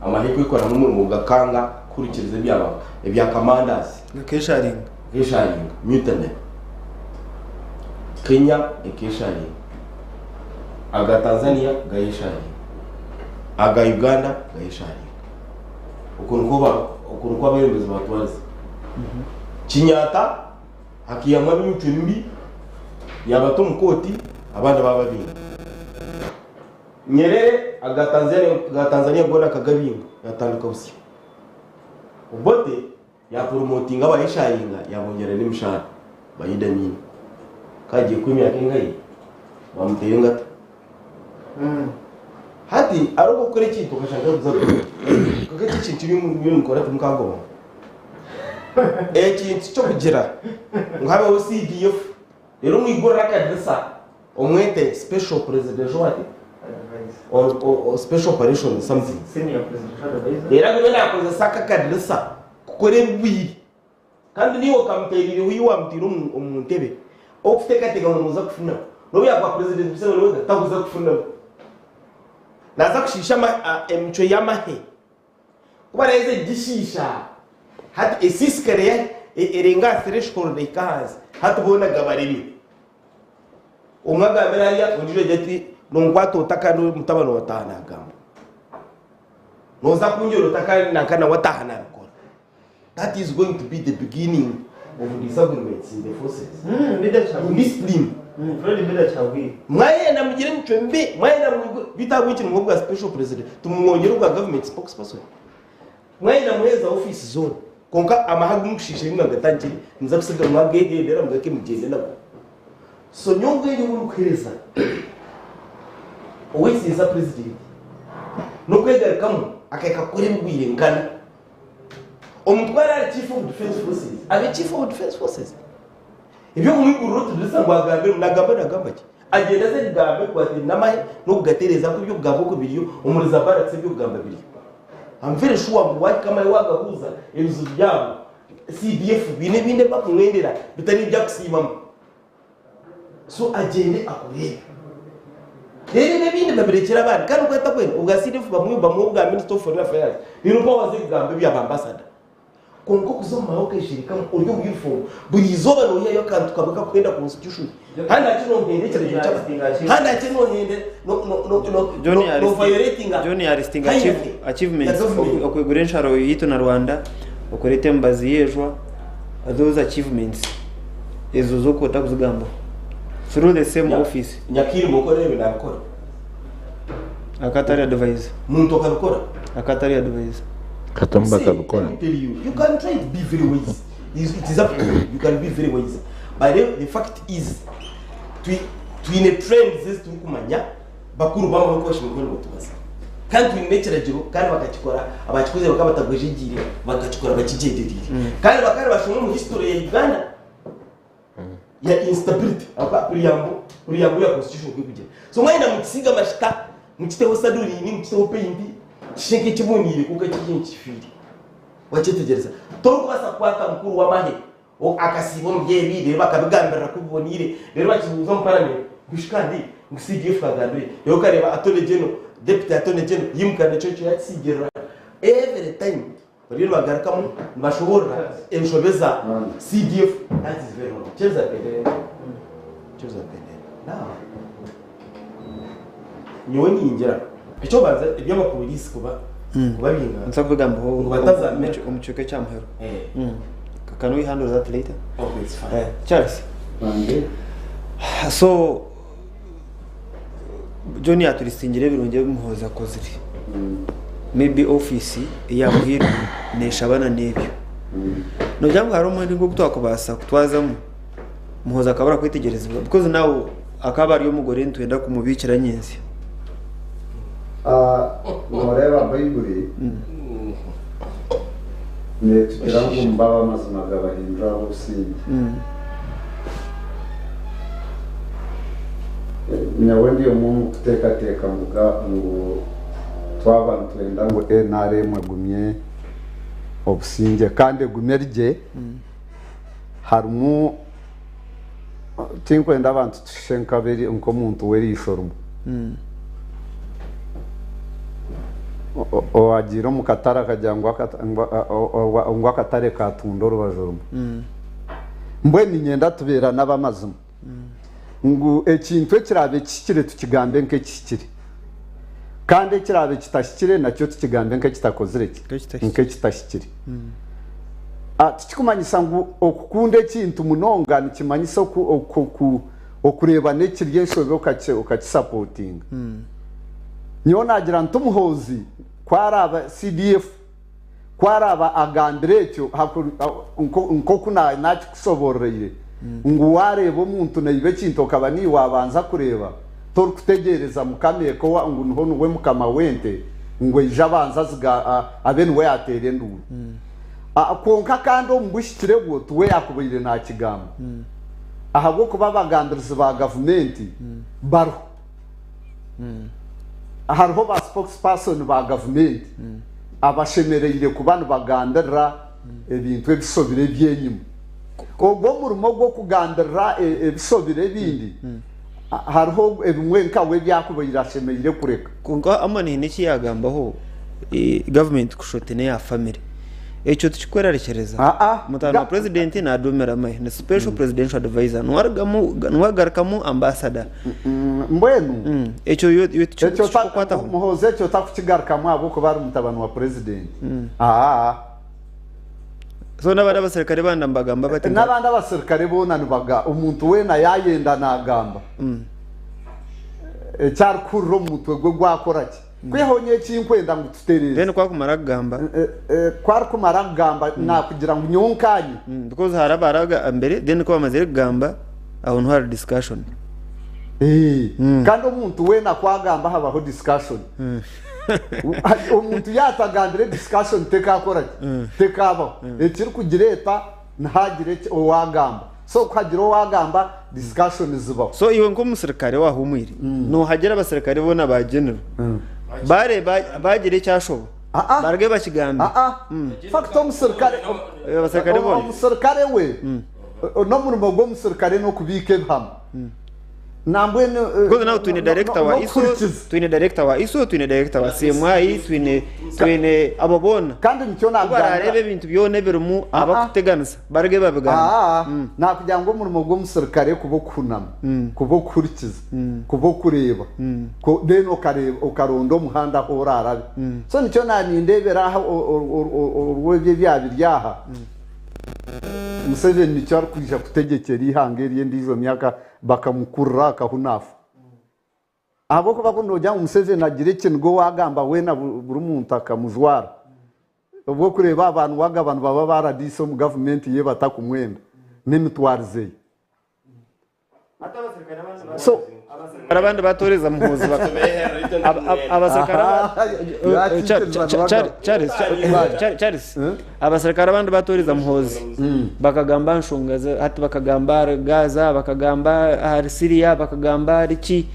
amahe kwikora nk'omurimo gakanga kuhurikiriza ebyaba ebya commanders Gakesharinga. Gakesharinga mutiny Kenya ekesharinga aga Tanzania gayesharinga aga Uganda gayesharinga oku nikwo ba- oku nikwo abeebembezi batwarize Kinyata akihamu ab'emicwe mibi yabata omu kooti abandi bababinga Nyerere aga Tanzania aga Tanzania goona akagabinga yatandika busya Obote yaporomotinga abayesharinga yabongyera n'emishahara ba Idi Amin kagiye kuba emyaka engahi bamuteire engata hati ari okukora ekintu okashanga kuza kwonka eki ekintu bimukora timukagobaho ekintu ky'okugira ngu habeho CDF reero mwigurire akadirisa omwete special presidential what? Or, or, or special operation something Senior presidential advisor. reero agume nakozesa aka akadirisa kukora ebigwire kandi niiwe okamuteerireho iwe wamutaire omu omu ntebe okuteekateeka ngu nooza kufunamu n'obu yaakuba president Museveni wenka takuza kufunamu naaza kushiisha ama- a- emicwe y'amahe ku baraheza kugishiisha hati esiisikare ya- e- erenga aha threshold ehika ahansi hati boona gabaremye omwe agambire hariya ondiijo agira ati nonkwata ota kandi mutabani wataaha naagamba nooza kungira ota kandi nanka nawe ataaha naabikora that is going to be the beginning of disagreements in the forces indiscipline mwayenda mugire emicwe mibi mwayenda bitabwikire nko bwa special president tumwongere ubwa government spokesperson mwayenda muheza office zone konka amahe gumukushisha bimwe agatangire muza kusiga mwabwehendera mugake mugende nabwo so nyongere urikuhereza owesinza president nokwegarukamu akahika kukora ebigwire nkana omutware ari chief of defense forces abe chief of defense forces ebyokumwigurira otudirisa ngu agambire nagamba nagamba ki agenda aze kugambe kubatira n'amahe n'okugatereeza ku ebyokugamba oku biriyo omuri za barracks ebyokugamba biriyo I'm very sure ngu wahika amahe wagahuuza ebizibu byabo CDF biine ebindi ebi bakumwendera bitari ebyakusiimamu so agyende akore ebyo reero ebi ebindi babirekyere abandi kandi oku atakwenda obwa CDF bamuhe bamuhe obwa minister of foreign affairs reero mpaho aze kugamba ebyaba ambassador kwonka okuza omu mahe okeshirikamu ori omu uniform buri izooba noyihayo akantu kamwe kakuhenda constitution handi hakye nohenda ekiragiro ky'abantu handi hakye nohenda no no no no John no no violating John Aristinga hierarchy achievements ya government. okwigura ensharo yitu na Rwanda okureta emibazi yejwa those achievements ezo z'okwota kuzigamba through the same office nyakiri mukora ebi nabikora akatari advisor muntu akabikora akatari advisor Katumba See, akabikora let me tell you, you can try to be very wise. It is up to you. You can be very wise. But the, the fact is, twine trends ezi turikumanya bakuru bamwe ko bashobora kubona kandi twine ekiragiro kandi bakakikora abakikoze bakaba batagwejegire bakakikora bakigyenderire kandi bakaba bashoma omu history ya Uganda ya instability aba preamble preamble ya constitution kwikugira so mwayenda mukisiga amashita mukiteho sadurini mukiteho paint kishenke ekiboniire kuko ekiri nikifiire wakyetegereza torikubaasa kukwata mukuru w'amahe o- akasiiba omu byebi reero bakabigambirira ku biboniire reero bakibuuza omu parliament ngu shi kandi ngu CDF agambire reero okareeba attorney general deputy attorney general yimuka nakyo ekyo yakisigirira every time Bariyo nibagarukamu nibashoboorora enshobe za CDF. That is very wrong. Cheza bendera. Cheza bendera. Now, nyowe ningira ekyobanza eby'abapoliisi kuba kubabinga Nza kubigambaho ngu bataza America. omu kicweka ekya muheru. Eh. Can we handle that later? Okay, it's fine. Eh, Charles. So John yaturisingire ebirungi ebi Muhoozi akozire. Maybe office eyamuhairwe neshabana n'ebyo. Nogira ngu hariho omuringo ogu twakubaasa kutwazamu Muhoozi akabura kwetegyerezibwa because now akaba ari omugore nitwenda kumubiikira nyentsya. Nooreeba Baibuli neetugira ngu mbabe amazima gabahindura ab'obusingye. Nyowe ndi omwe omu kuteekateeka ngu ngu twaba nitwenda ngu NRM egumye obusingye kandi egume eri gye, harimu tinkwenda abantu tushushe nk'aberi nk'omuntu w'eriisho rimwe. Owagiire omu katare akagira ngu ngu akatare katunda orubaju rumwe. Mbwenu niinyenda tubeerane ab'amazima ngu ekintu ekiraabe kihikire tukigambe nk'ekihikire kandi ekiraabe kitahikire nakyo tukigambe nk'ekitakozire ki? Nk'ekitahikire. Tikikumanyisa ngu okukunda ekintu munonga nikimanyisa okureeba n'ekiri enshobi okakisapotinga. Nyowe naagira nti Muhoozi ku araabe CDF ku araabe agambire ekyo nk'oku naakikushoboororeire ngu waareeba omuntu naiba ekintu okaba niiwe waabanza kureeba torikutegyereza mukama eka ngu niho niwe mukama w'ente ngu aije abanze abe niwe yaateera enduuru. Kwonka kandi omu buhikire bwo tiwe yaakubaire naakigamba ahabw'okuba abagambirizi ba gavumenti bariho. Hariho ba spokesperson ba gavumenti abashemereire kuba nibagambirira ebintu ebishobire eby'enyima. Ogwo omurimo gw'okugambirira ebishobire ebindi hariho ebimwe nka we ebi akubaire ashemereire kureka. Kwonka Amon haine eki yaagambaho, gavumenti kushusha oti n'eya famire. Ekyo tikikwerarikiriza. Mutaano wa purezidenti naduumira amahe, ni special presidential advisor, niwe arugamu, niwe agarukamu ambassador. Mbwenu Ekyo iwe ekyo tikikukwataho? Muhoozi ekyo takukigarukamu ahabw'okuba ari mutabani wa purezidenti. Aa. So n'abandi abaserikare bandi nibagamba bati nka. N'abandi abaserikare boona nibaga, omuntu weena yaayenda naagamba eki arikuhurira omu mutwe gwe gwakora ki. Kwihaho nyowe eki nkwenda ngu tutereeze. Then ku arikumara kugamba. Ku arikumara kugamba naakugira ngu nyowe nkaanye. Because hariho abaraga mbere then ku bamazire kugamba aho niho hari discussion. Kandi omuntu weena ku agamba habaho discussion. Omuntu yaatagambire discussion tekaakora ki? Tekaabaho. Ekirikugireeta nihagira owaagamba. So ku hagira owaagamba discussion zibaho. So iwe nk'omusirikare owahumwire nohagira abasirikare boona ba general bareeba bagira ekyashoba baruge bakigambe. Fact omusirikare Abasirikare boona. Omusirikare we n'omurimo gw'omusirikare n'okubiika ebihama. Nambwenu Because now twine director wa ISO, twine director wa ISO, twine director wa CMI, twine twine abo boona. Kandi nikyo nagambira. Barareeba ebintu byona ebirimu abakuteganisa baruge babigambe. Aa, nakugira ngu omurimo gw'omusirikare kuba okuhunama, kuba okuhurikiza, kuba okureeba, then okareeba okaronda omuhanda ahu orarabe. So nikyo nanindeebera aha orwebyo ebyabiri aha. Museveni nikyo arikwija kutegyekyera eihanga eri endiijo myaka bakamukurura akahunafu. Ahabw'okuba ku noogira ngu Museveni agire ekiniga owaagamba weena buri muntu akamujwara, obwo okureeba abantu waagaba nibaba ba rdc omu gavumenti ye batakumwenda n'emitwarize ye. So. Abaserukare abandi batooreza Muhoozi Charles, abaserukare abandi batooreza Muhoozi bakagamba aha nshonga hati bakagamba ahari Gaza, bakagamba ahari Syria, bakagamba ahari ki,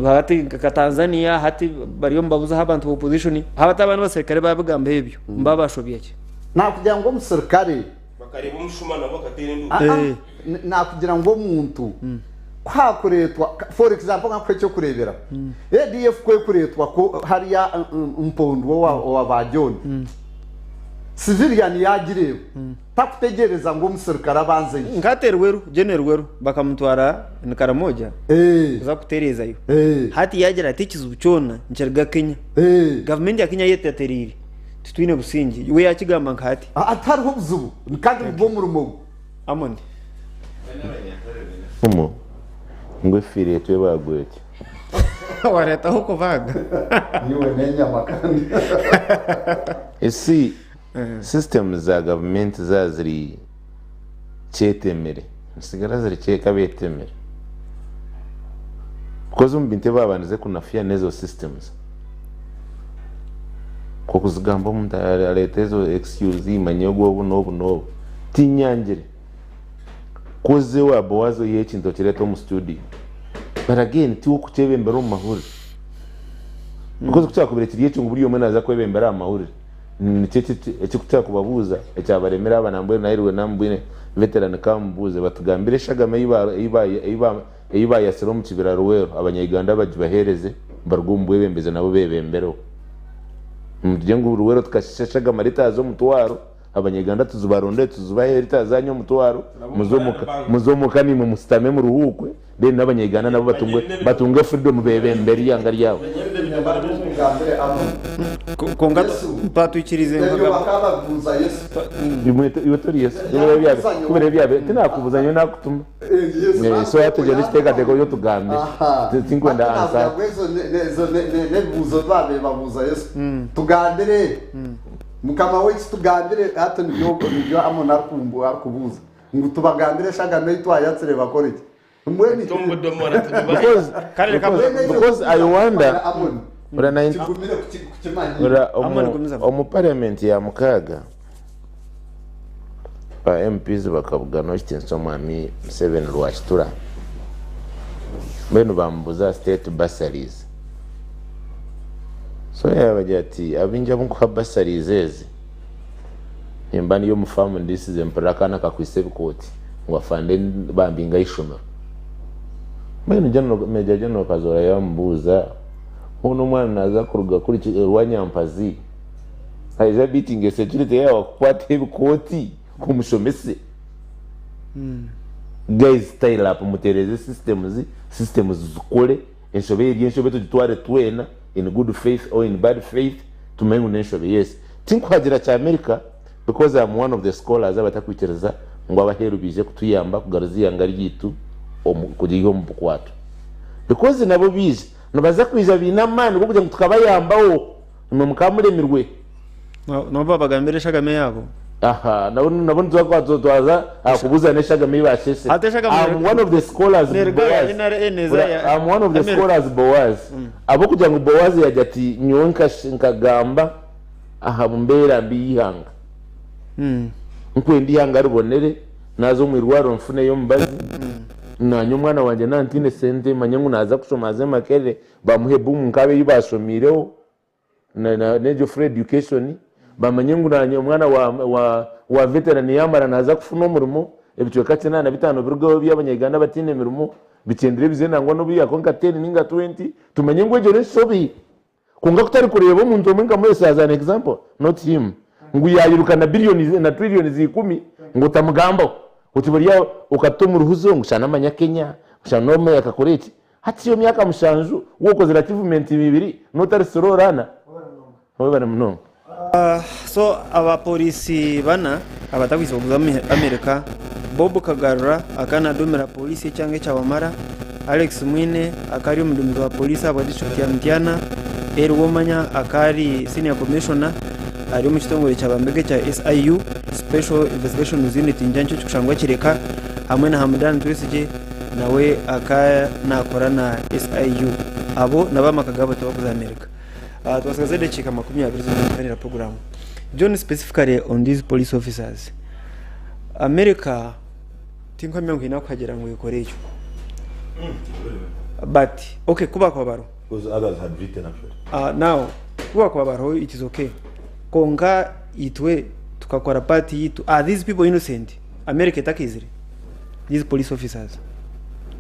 hati nka Tanzania hati bariyo nibabuzaho abantu ba opposition, hati abandi baserukare babigambaho ebyo nibaba bashobya ki? Nakugira ngu omuserukare Bakareeba omushuma nabo bakateera enduuru. Aa, nakugira ngu omuntu ku hakureetwa, for example nkakuha ekyokureeberaho, ADF ku ekureetwa ku hariya Mpondu owa ba John, Civilian yaagireeba takutegyereza ngu omusirikare abanze aije. Nka Terweru, Gen Rweru bakamutwara ni Karamoja kuza kutereezayo. Hati yaagira ati ekizibu kyona nikiruga Kenya. Gavumenti ya Kenya yo etatereire titwine busingye. We yaakigamba nka hati. Tihariho buzibu kandi nigwo murimo gwe. Amoni. Omu ngu efiire etwe ebaagwa etyo. Wareetaho okubaaga. Iwe n'enyama kandi. You see, systems za gavumenti zaaba ziri kyetemire, nizitsigara ziri kabeetemire. Because omu bintu ebi baabandize kunafuya n'ezo systems. Nk'okuzigamba omuntu areeta ezo excuse manya ogu obu n'obu n'obu. Tinyangire. Koze waaba waaza oihe ekintu okireete omu studio. But again tiwe okukyebembera omu mahurire. Because ku kyakubaire kiri ekyo ngu buri omwe naaza kwebembera aha mahurire, niki eki kukyakubabuuza ekyabaremire aba nambwenu nahirwe namubwine veteran kamubuuze batugambire eshagama ei baayasire omu kibira Luweero abanya-Uganda bagibaheereze baruge omu bwebembezi nabo beebembereho. Nimutugire ngu Luweero tukashisha eshagama ritaaza omutwaro. Abanyaganda tuzibarondere tuzibahe ritazanya omutwaro muze omuka muze omuka naimwe musitame muruhuukwe then n'abanyaganda nabo batungwe batunge freedom bebembere eihanga ryabo. Kwonka twatwikirize Imwe iwe tori Yesu kubera ebyabe tinakubuza nyowe nakutuma so hati egyo nekiteekateeko yotugambire tinkwenda answer. Nebibuuzo ebi baabaire babuuza Yesu tugambire. Mukama waitu tugambire hati nibyo nibyo Amoni arikumbu arikubuuza ngu tubagambire eshagama ei twayatsire bakore ki? Mbwenu Because Kare reka because because I wonder Amoni ora nine kigumire kuki kukimanya ora Amoni omu gumizamu. omu parliament ya mukaaga ba MPs bakabugana okitinisa omwami Museveni Rwakitura mbwenu bamubuuza aha state bursaries So yaabagira ati, Abaingi abu nkuha bursaries ezi, nimba ndi omu faamu ndiisize mpurira akaana kakwaitse ebikooti ngu afande bambinga aha ishomero. Mbwenu General, Major General Kazoora yaamubuuza, Hoona omwana naaza kuruga kuri Rwanyampazi aije abiitinge security yaawe akukwate ebikooti omushomese? Guys style up mutereeze systems, systems zikore. Enshobe eri enshobe tugitware twena in good faith or in bad faith tumanye ngu n'enshobe yes tinkuhagira kya America because am one of the scholars abatakwikiriza ngu abaheeru baije kutuyamba kugaruza eihanga ryaitu omu kuriiha omu bukwatwa because nabo baija nibaza kwija baine amaani g'okugira ngu tukabayambaho imwe mukaba muremirwe. Nabo babagambira eshagama eyaabo. Aha, nabo nabo nituza kuba twaza aha kubuuza n'eshagama ei baasheesire. Hati eshagama I'm one of the scholars neeruga ya Boaz. NRA neeza Ora, ya I'm one of the America. scholars Boaz. Ahabw'okugira ngu Boaz yaagira ati nyowe nkash- nkagamba aha mbeera mbi y'eihanga. Nkwenda eihanga ribonere, naaza omu irwariro nfuneyo omubazi, naanye omwana wangye naaba ntaine sente manye ngu naaza kushoma aze Makerere bamuhe boom nk'abo ei baashomiireho. N'egyo free education bamanye ngu nanye omwana wa veteran yamara naza kufuna omurimo ebicweka kinaana bitaano birugeho eby'abanya Uganda abataine mirimo bikyendire bize nangwa n'obu yakuba nka ten ninga twenty tumanye ngu egyo n'enshobi kwonka kutari kureeba omuntu omwe nka Moses as an example not him ngu yayiruka na billions na trillions ikumi ngu otamugambaho oti bari aho okata omu ruhuzo ngu shana amanya Kenya shana omwe akakora eki Hati yo myaka mushanju wokozire achievement bibiri notari sirorana webare munonga. So aba polisi bana abatakwija kuza America, Bob Kagarura akaba nadumira polisi y'ekyanga ekya Wamala, Alex Mwine akaba ari omudumizi wa polisi ahabwa disiturikiti ya Mityana, Elly Womanya akaba ari senior commissioner ari omu kitongore kya bambega ekya SIU, Special Investigations Unit ningira nikyo kikushangwa Kireka, hamwe na Hamdan Twesigye. Nawe aka nakora na SIU. Abo nabo amaka gabo tibakuza America. Twasigaza edakiika 20 zonka kutanira puroguramu. John specifically on these police officers. America tinkuhamya ngu haine akuhagira ngu ekore ekyo. But okay kubakuba bariho. Because others had written actually. Now kubakuba bariho it is okay. Kwonka itwe tukakora part yitu. Are these people innocent? America etakaizire? These police officers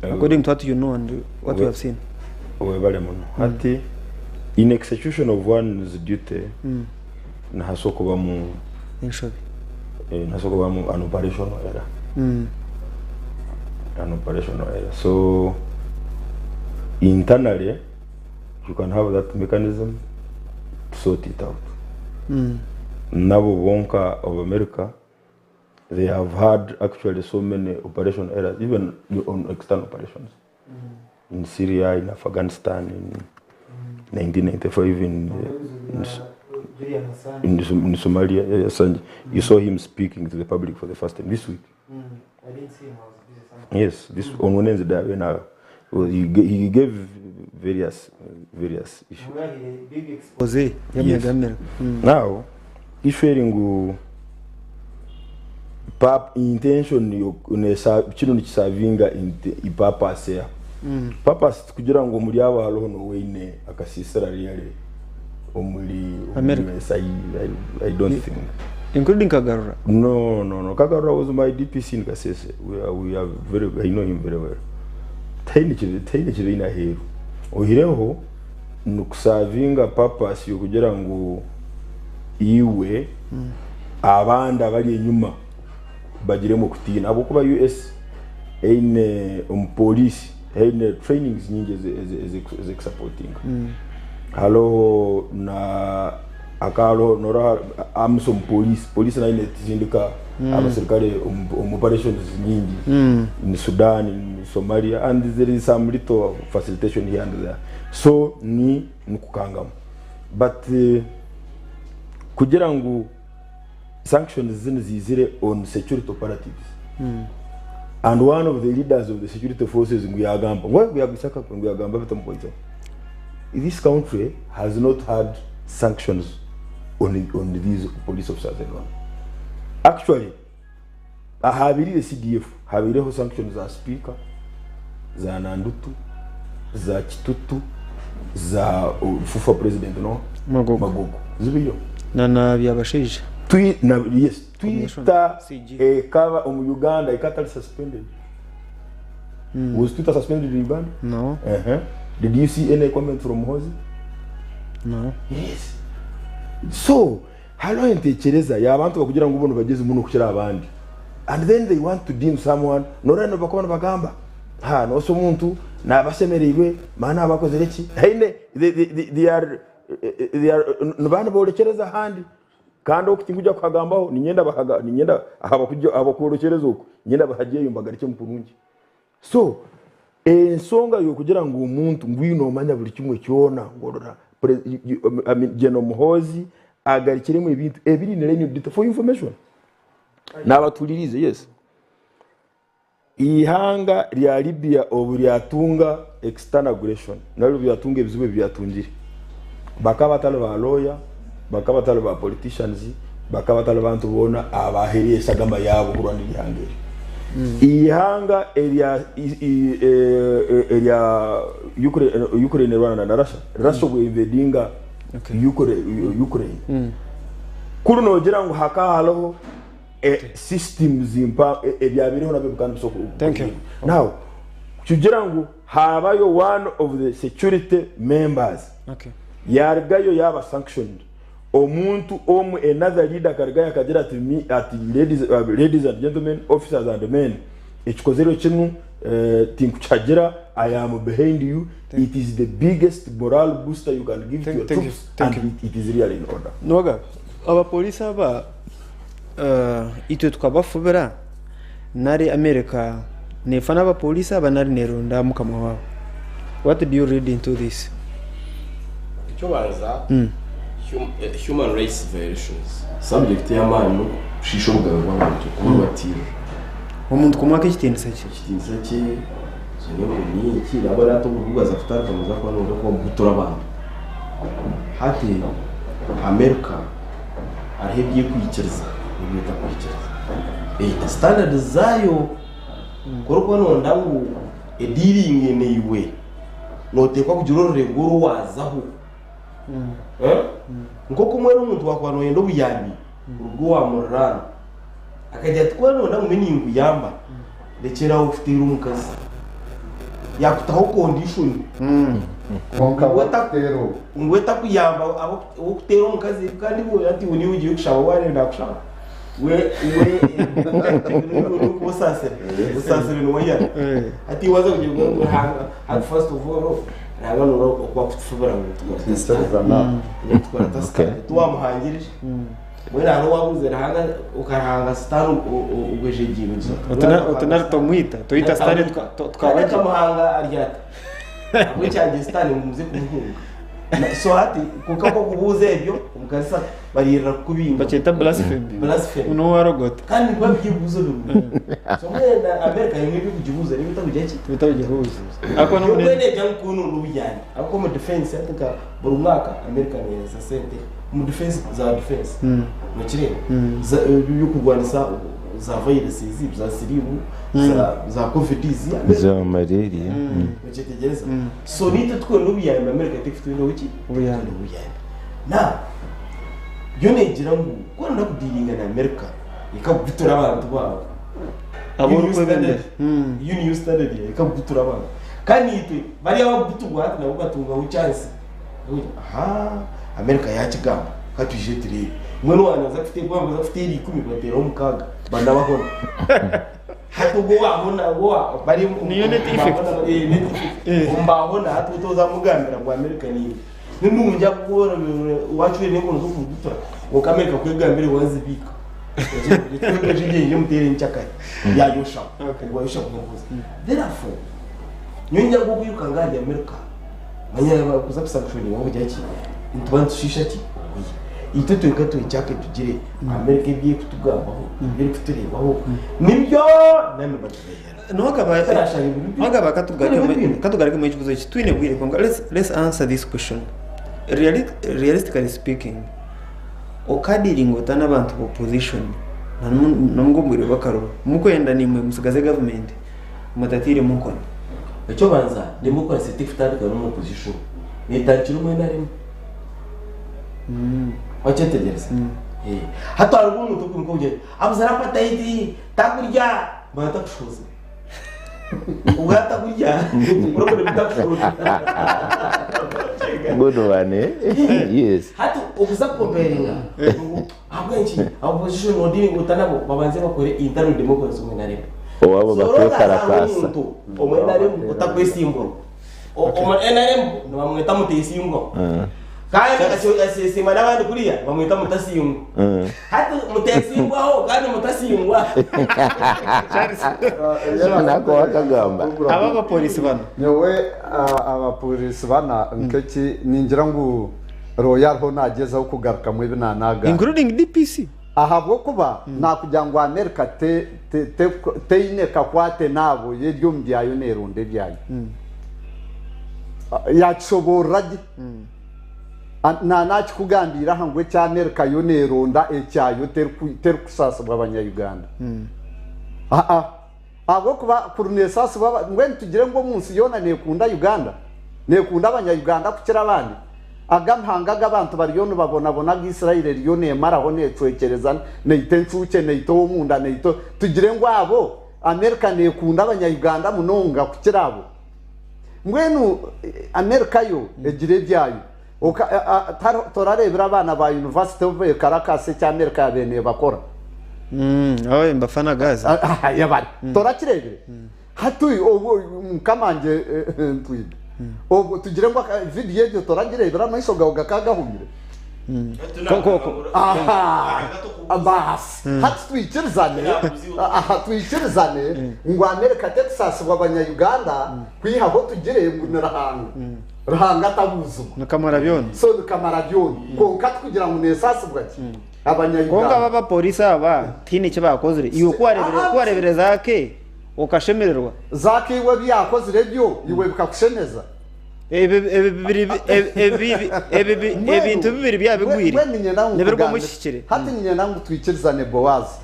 according to what you know and what you have seen. Webale muno. Hati in execution of one's duty nihasa okubamu. Enshobi. Eh, nihasobola kubamu an operational error. An operational error. So internally you can have that mechanism to sort it out. Nabo bonka of America they have had actually so many operation errors even on external operations. In Syria, in Afghanistan, in 1995 in, in, in Somalia. Yeah, yes, you saw him speaking to the public for the first time this week. I didn't see him. I was busy somewhere. Yes, this on Wednesday when I, well, he gave various various issues. Big expose. Yes. Now, issue eri ngu pap intention yo- kino nikisavinga ipurpose ya purpose kugira ngu omuri abo hariho noweine akasisira really omuri America. US, I don't think Including Kagarura. No, no, no. Kagarura was my DPC in Kasese. We are very, I know him very well. Taine kibiina aheeru. Oihireho nikusavinga purpose yokugira ngu iwe abandi abari enyuma bagiremu okutiina ahabwokuba US eine omupoliisi eine trainings nyingi ezikusupportinga hariho na akahariho noraha amusa omupoliisi poliisi nayo netizindika abaserikare omu operations nyingi in Sudan, in Somalia, and there is some little facilitation here and there. So ni nikukangamu. But kugira ngu sanctions zino zizire on security operatives. And one of the leaders of the security forces ngu yagamba, ngu yagwisaka ngu yagamba bitamukoiza. This country has not had sanctions on these police officers alone. Actually, ahabirire CDF, habireho sanctions za speaker, za Nandutu, za Kitutu, za FUFA president no Magogo. Magogo. Zibiyo. Na Byabashaija. Twi na yes, Twitter ekaba omu Uganda ekatali suspended. Was Twitter suspended in Uganda? No. Did you see any comment from Hozi? No. Yes. So, hariho entekereza y'abantu bakugira ngu bono bageze muno kukira abandi. And then they want to deem someone norano bakaba nibagamba ha nosa omuntu nabashemereirwe maana abakozere ki haine they are nibana borekereza ahandi kandi okutinkuja kuhagambaho ninyenda bahaga ninyenda ahabakujja abakworekereza oku nyenda bahajeyo mbagarike mu kurungi. So ensonga yokugira ngu omuntu ngwino omanya buli kimwe kyona ngorora I mean, General Muhoozi agarikiremu ebintu ebiri ne line data for information nabatulirize. Yes, ihanga lya Libya obu lyatunga external aggression nalyo lyatunga ebizibu ebyatungire bakaba batali ba lawyer, bakaba batali ba politicians, bakaba batali bantu bona abaheriye esagamba yabo kurwanira ihanga eryo. Ihanga erya erya Ukraine Rwanda na Russia, Russia bwe invadinga Ukraine kuri nogira ngu hakahariho systems impa ebyabireho nabyo bikandi bisoko. Thank you. Now kugira ngu habayo one of the security members yarugayo yaba sanctioned omuntu omwe another leader akarugayo akagira ati me ati ladies and gentlemen, officers and men, ekikozero kinu tinkuchagira, I am behind you. It is the biggest moral booster you can give to your troops, and it is really in order. Noga abapolisi aba itwe tukabafubira nari America nefa n'abapolisi aba nari neronda mukamwa wabo. What do you read into this? Icyo banza human rights violations subject y'amani no kushisha obugabe bw'abantu kubatira omuntu kumwaka ekitinisa kye ekitinisa kye ni iki nabo rato kubugaza kutakamuza kwa no ko gutura abantu hati America ariho ebye kwikiriza n'ibyo kwikiriza standard zayo korwa nonda ngu ediringe neiwe notekwa kugira orurengo oruwazaho nk'oku mwene omuntu wakuba noyenda obuyambi urwo wamururana akajya ati kuba nonda ngu ninkuyamba rekyeraho kuteera omukazi Yakutaho condition. Kwonka wakuteera ogu. Ngu etakuyamba ow'okuteera omukazi kandi iwe hati iwe niiwe ogiire kushaba wareeba nakushaba we we niwe osaasire osaasire niwe ayana hati iwe waza kugira ngu Ruhanga hati first of all Ruhanga noreeba oku akutufubira ngu tukora sitaani ngu tukora ta sitaani tiwamuhangire mbwenu hariho owabuuze Ruhanga okahanga sitaani ogwejegyeire Otu tomwita toyita sitaani tukaba gye. Akamuhanga ari ata ahabw'ekyangye sitaani ngu muze kumuhunga so hati kwonka nk'okubuuza ebyo omukanisa bariirira kukubinga Bakyeta blasphemy. Blasphemy. N'owarogota. Kandi nibiba biri ebibuuzo birungi. So mbwenu America haine eby'okugibuuza n'ebitakugira ki? Ebitakugibuuza. Ahakuba n'obu neegira ngu kunu n'obuyambi. Ahabw'okuba omu defense hati nka buri mwaka America neehereza sente omu defense za defense. Nokireeba? Eby'okurwanisa za virus ezi, za siriimu, za covid ezi. Za malaria. Nokyetegyereza? So naitwe tikwenda obuyambi America tekutwenda ki? Obuyambi. Obuyambi. Now yo negira ngu ku orenda kudiiringa na America ekakugutura abantu baawe. Abu orikwebembera. Iyo niyo standard yawe ekakugutura abantu. Kandi itwe bariya abakuguturwa hati nabo batungaho chance. Aha America yakigamba katwije tureebe. Mbwenu wanaza kuteerwa baza kuteera ikumi bateeraho mukaaga banabahona. Hati ogwo wahona ogwo bari Niyo net effect. Net effect. Ombahona hati otozamugambira ngu America ni Ni nungi ahabw'okuba waacwire n'enkono z'okugutura kwonka Amerika ku egambire waazibiika egyo omuteere nkyakare yaayoshaho obwo waayosha kugabuuza. Therefore, nyowe nyine ahabw'okwirukanga ahari Amerika manya kuza kusanctioninga kugira ki nituba nitushiisha ki obwire. Itwe twenka twekyake tugire Amerika ebi erikutugambaho ebi erikutureebaho nibyo nari nibatubeihera. Nowagaba katugarukemu ekibuzo eki twine bwire kwonka let's answer this question realistically speaking okadiringa ota n'abantu ba opposition nabwo obwire bw'akaruru mukwenda naimwe musigaze government mutatairemu nkoni. Eky'okubanza democracy terikutandika n'omu opposition netandikira omu nrm wakyetegyereza? Hati hariho omuntu orikwimuka kugira ati abuzire appetite takurya Manya takushohoza. Obwo atakurya orabona bitakushohoza. Good one, eh? Yes. Hati okuza kukomparinga ngu ahabw'enki opposition nodealinga ota nabo babanze bakore internal democracy omu NRM. Owabo So long as hariho bakekalakasa. omuntu omu NRM otakwesimbura omu NRM nibamweta mutesimbwa kandi akesiimba n'abandi kuriya nibamweta mutasingwa. Hati mutesimbwaho kandi mutasingwa. Nako wakagamba. Aba abapolisi bana. Nyowe abapolisi bana nk'eki ningira ngu Roy ariho nagyezaho kugarukamu ebi nanagamba. Including DPC. Ahabw'okuba nakugira ngu America te te teine kakwate naabo yo eri omu byayo neronda ebyayo. Yakishoboorora gye. Naakikugambiire aha ngu eki Amerika yo neeronda ekyayo terikusaasibwa Banya-Uganda. Aa. Ahabw'okuba kuri neesaasibwa, mbwenu tugire ngu omu nsi yoona neekunda Uganda? Neekunda Abanya-Uganda kukira abandi? Aga amahanga agu abantu bariyo nibabonabona aga Israeli eriyo neemaraho neecwekyereza, neita encuukye, neita ow'omunda, neita. Tugire ngu abo Amerika neekunda Abanya-Uganda munonga kukira abo? Mbwenu America yo egira ebyayo. Torareebire abaana ba yunivasite obu beekarakasa eki America yaabaire neebakora? Yebare. Torakireebire? Hati mukama wangye ntwine. Obwo tugire ngu vidiyo egyo toragireebire amaisho gaawe gakaba gahumire? Baasi hati twikirizane, aha twikirizane ngu America terikusaasibwa abanya-Uganda kwihaho tugire ngu ni Ruhanga. Ruhanga tabuuzibwa. Ni kamarabyona. So ni kamarabyona. Kwonka tikugira ngu neesaasibwa ki Kwonka abanya-Uganda. aba abapoliisi aba tihaine eki baakozire. Iwe ku wareebire ku wareebire Zaake okashemererwa. Zaake iwe ebi yaakozire ebyo iwe bikakushemeza? Ebintu bibiri byaba bigwire nibirugwamu ekihikire. Hati niinyenda ngu twikirizane Boazi.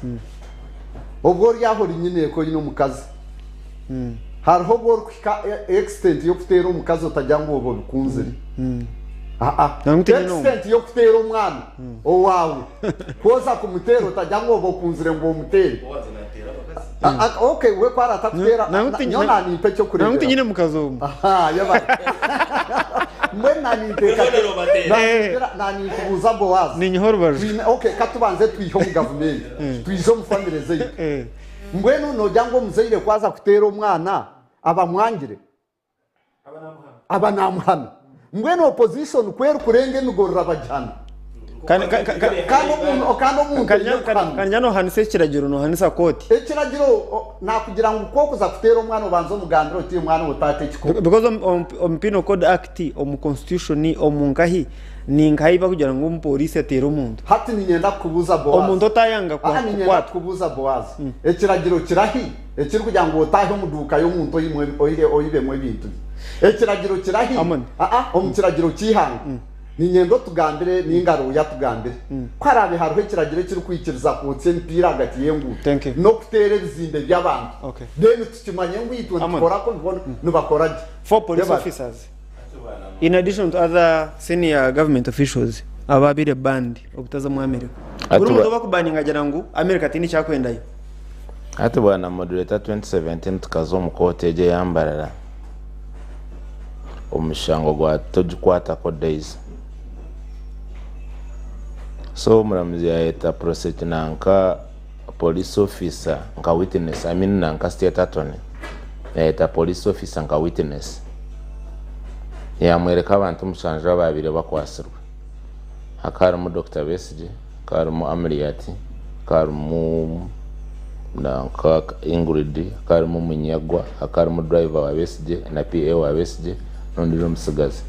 Obu ori aho ori nyineeka oine omukazi, hariho obu orikuhika extent y'okuteera omukazi otagira ngu oba obikunzire. Aa, extent y'okuteera omwana owaawe, ku oza kumuteera otagira ngu oba okunzire ngu omuteere. Okay, we ku aratakuteera nyowe nanimpa ekyokureeberaho. Nangu tinyine mukazi omwe. Aha, yebare. Mbwenu naninteekateeka, naninkubuuza Boaz. Ninyiha orubaju. Twine, okay, katubanze twihe omu gavumenti, twije omu famire zaitu. Mbwenu nogira ngu omuzaire ku aza kuteera omwana, aba amwangire? Aba namuhana. Mbwenu opposition ku erikurenga emigorora bagihana. Kandi omuntu kandi omuntu aine kuhanwa. Kanya nohanisa ekiragiro nohanisa kooti. Ekiragiro nakugira ngu ku okuza kuteera omwana obanze omugambire oti mwana we taata ekikoro. Because omu Penal Code Act, omu constitution, omu nkahi, ninkahi bakugira ngu omupoliisi ateere omuntu. Hati niinyenda kukubuuza Boazi. Omuntu otayanga Aha niinyenda kukwatwa. kukubuuza Boazi. Ekiragiro kirahi ekirikugira ngu otaahe omu duuka y'omuntu oimwe oihe oibemu ebintu bye? Ekiragiro kirahi? Aa, omu kiragiro ky'eihanga. Niinyenda otugambire nainga Roy atugambire ku haraabe hariho ekiragiro ekirikwikiriza kwotsya emipiira ahagati y'enguuto n'okuteera ebizimbe by'abantu. Then tukimanye ngu itwe nitukora kubi bo nibakora gye. Four police Yebare. officers in addition to other senior government officials ababaire banned obutaza omu America. Buri muntu obakubaninga agira ngu America tihaine eki akwendayo. Hati bwana moderator 2017 tukaza omu kooti egyo eya Mbarara omu mushango gwa Togikwatako Daisy. So omuramuzi yayeta prosec nanka police officer nka witness, I mean nanka state attorney yayeta police officer nka witness yamwereka abantu mushanju ababaire bakwasirwe. Hakaba harimu Dokita Besigye, hakaba harimu Amuriat, hakaba harimu nanka Ingrid, hakaba harimu Munyagwa, hakaba harimu driver wa Besigye na PA wa Besigye n'ondiijo omutsigazi.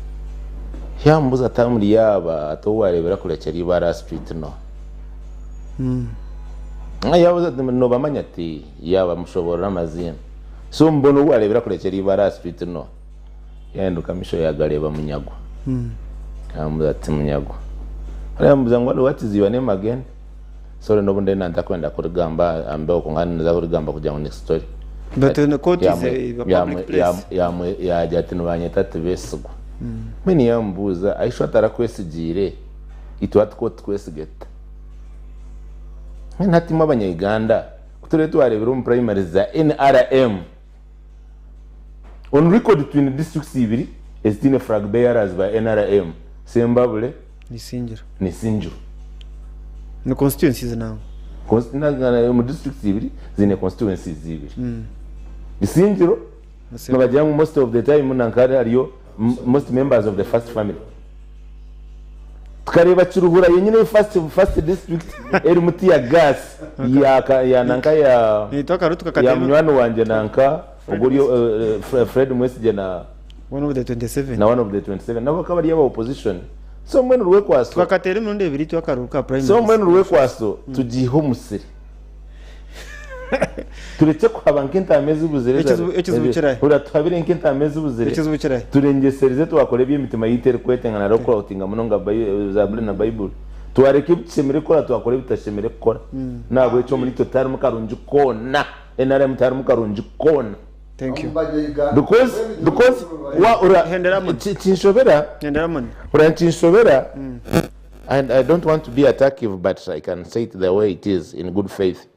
Yaamubuuza ati omuri aba ati ou waareebire akurekyera eibare aha street n'oha? Yaabuuza ati noobamanya? Ati yaabamushoboorora amaziina. So mbwenu ou waareebire akurekyera eibare aha street n'oha? Yahinduka amaisho yaagareeba Munyagwa. Yaamubuuza ati, Munyagwa? Hariya yaamubuuza ngu, What is your name again? Sorry n'obu ndiyo ntakwenda kurigamba aha mbeho kwonka ninza kurigamba kugira ngu ni story. But the court is a public place. Yaagira ati, Nibanyeta Tibesigwa. Mbwenu yaamubuuza, Are you sure tarakwesigiire? Itwe hati ku otukwesiga tuta? Mbwenu hati imwe Abanya-Uganda, ku turiyo twareebire omu primaries za nrm, On record twine districts ibiri ezitaine flag bearers ba nrm, Sembabule Isingiro. na Isingiro. Ni constituencies nangwa. Omu districts ibiri ziine constituencies ibiri. Isingiro nibagira ngu most of the time nanka hariyo most members of the first family. Tukareeba Kiruhura yenyine ei first first district erimu tear gas ya ka ya nanka ya Naitwe akaru ya tukakatema munywani wangye nanka ogwo ori eh, Fred Mwesigye na one of the 27. na one of the 27 nabo bakaba bari aba opposition so mbwenu Rwekwaso Tukakateera emirundi ebiri itwe akaruru ka so primaries. mbwenu Rwekwaso tugiihe omusiri Turekye kuhaba nk'entaama ezibuzire Ekizibu- ekizibu kirahi? Hurira tuhabire nk'entaama ezibuzire Ekizibu kirahi? Turengyesereze twakora ebi emitima yaitu erikwetenga nari okuroutinga munonga Bai- Zaaburi na Baiburi. Twareka ebi tushemereire kukora twakora ebi tutashemereire kukora. N'ahabw'ekyo omuri itwe tiharimu karungi koona. NRM tiharimu karungi koona. Thank you. Because because wa ura ki- kinshobera ura nikinshobera and I don't want to be attackive but I can say it the way it is in good faith.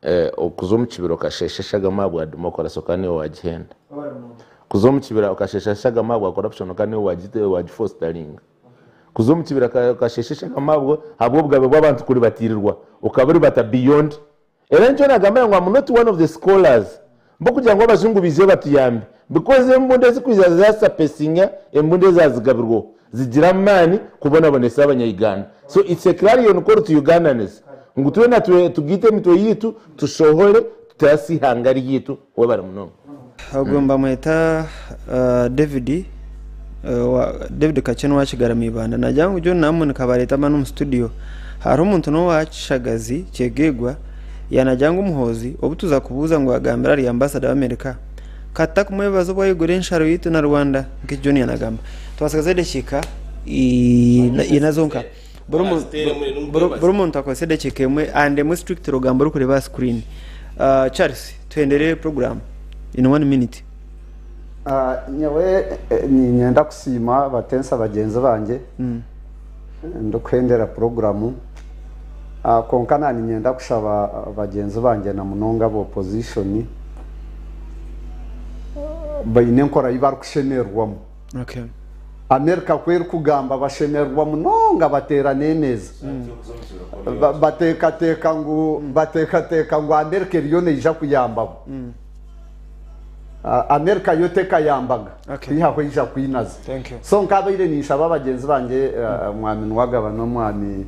Eh, okuza omu kibira okasheesha eshagama ahabwa demokarasi okaba niiwe waagihenda. Kuza omu kibira okasheesha eshagama ahabwa corruption okaba niiwe waagifositaringa. Kuza omu kibira okasheesha eshagama ahabw'obugabe bw'abantu kuribatiirirwa okaba oribata beyond. Era nikyo naagambira ngu am not one of the scholars b'okugira ngu abajungu baije batuyambe because embundu ezirikwija zasapesinga embundu ezaazigabirweho zigira amaani kubonabonesa abanya-Uganda. So it's a clarion call to Ugandans ngu twena tugaite emitwe yaitu tushohore tutaase eihanga ryaitu. Webare munonga. Ogwo nibamweta David David Kakye n'owa Kigarama Ibanda. Nagira ngu John Naamoni kabareeta banu omu studio hariho omuntu n'owa Kishagazi Kyegegwa yaanagira ngu Muhoozi obu tuza kubuuza ngu agambire ahari ambasada w'Amerika Ka tutakumwebaza obu ayigura ensharo yaitu na Rwanda nk'eki John yanagamba. Twasigaza edakiika ina zonka. Buri muntu akozese edakiika emwe and emwe strictly ogamba orikureeba aha screen. Charles, tuhendere program in one minute. Nyowe niinyenda kusiima abatensa bagyenzi bangye ndikuhendera puroguramu. Kwonka na niinyenda kushaba bagyenzi bangye na munonga aba opposition baine enkora ei barikushemererwamu. America ku erikugamba bashemererwa munonga bateera n'emeeza. Bateekateeka ngu bateekateeka ngu America eriyo neija kuyamba bo. America yo tekayambaga kwihaho eija kwinaza. So nkabaire ninshaba bagyenzi bangye Mwami Nuwagaba n'Omwami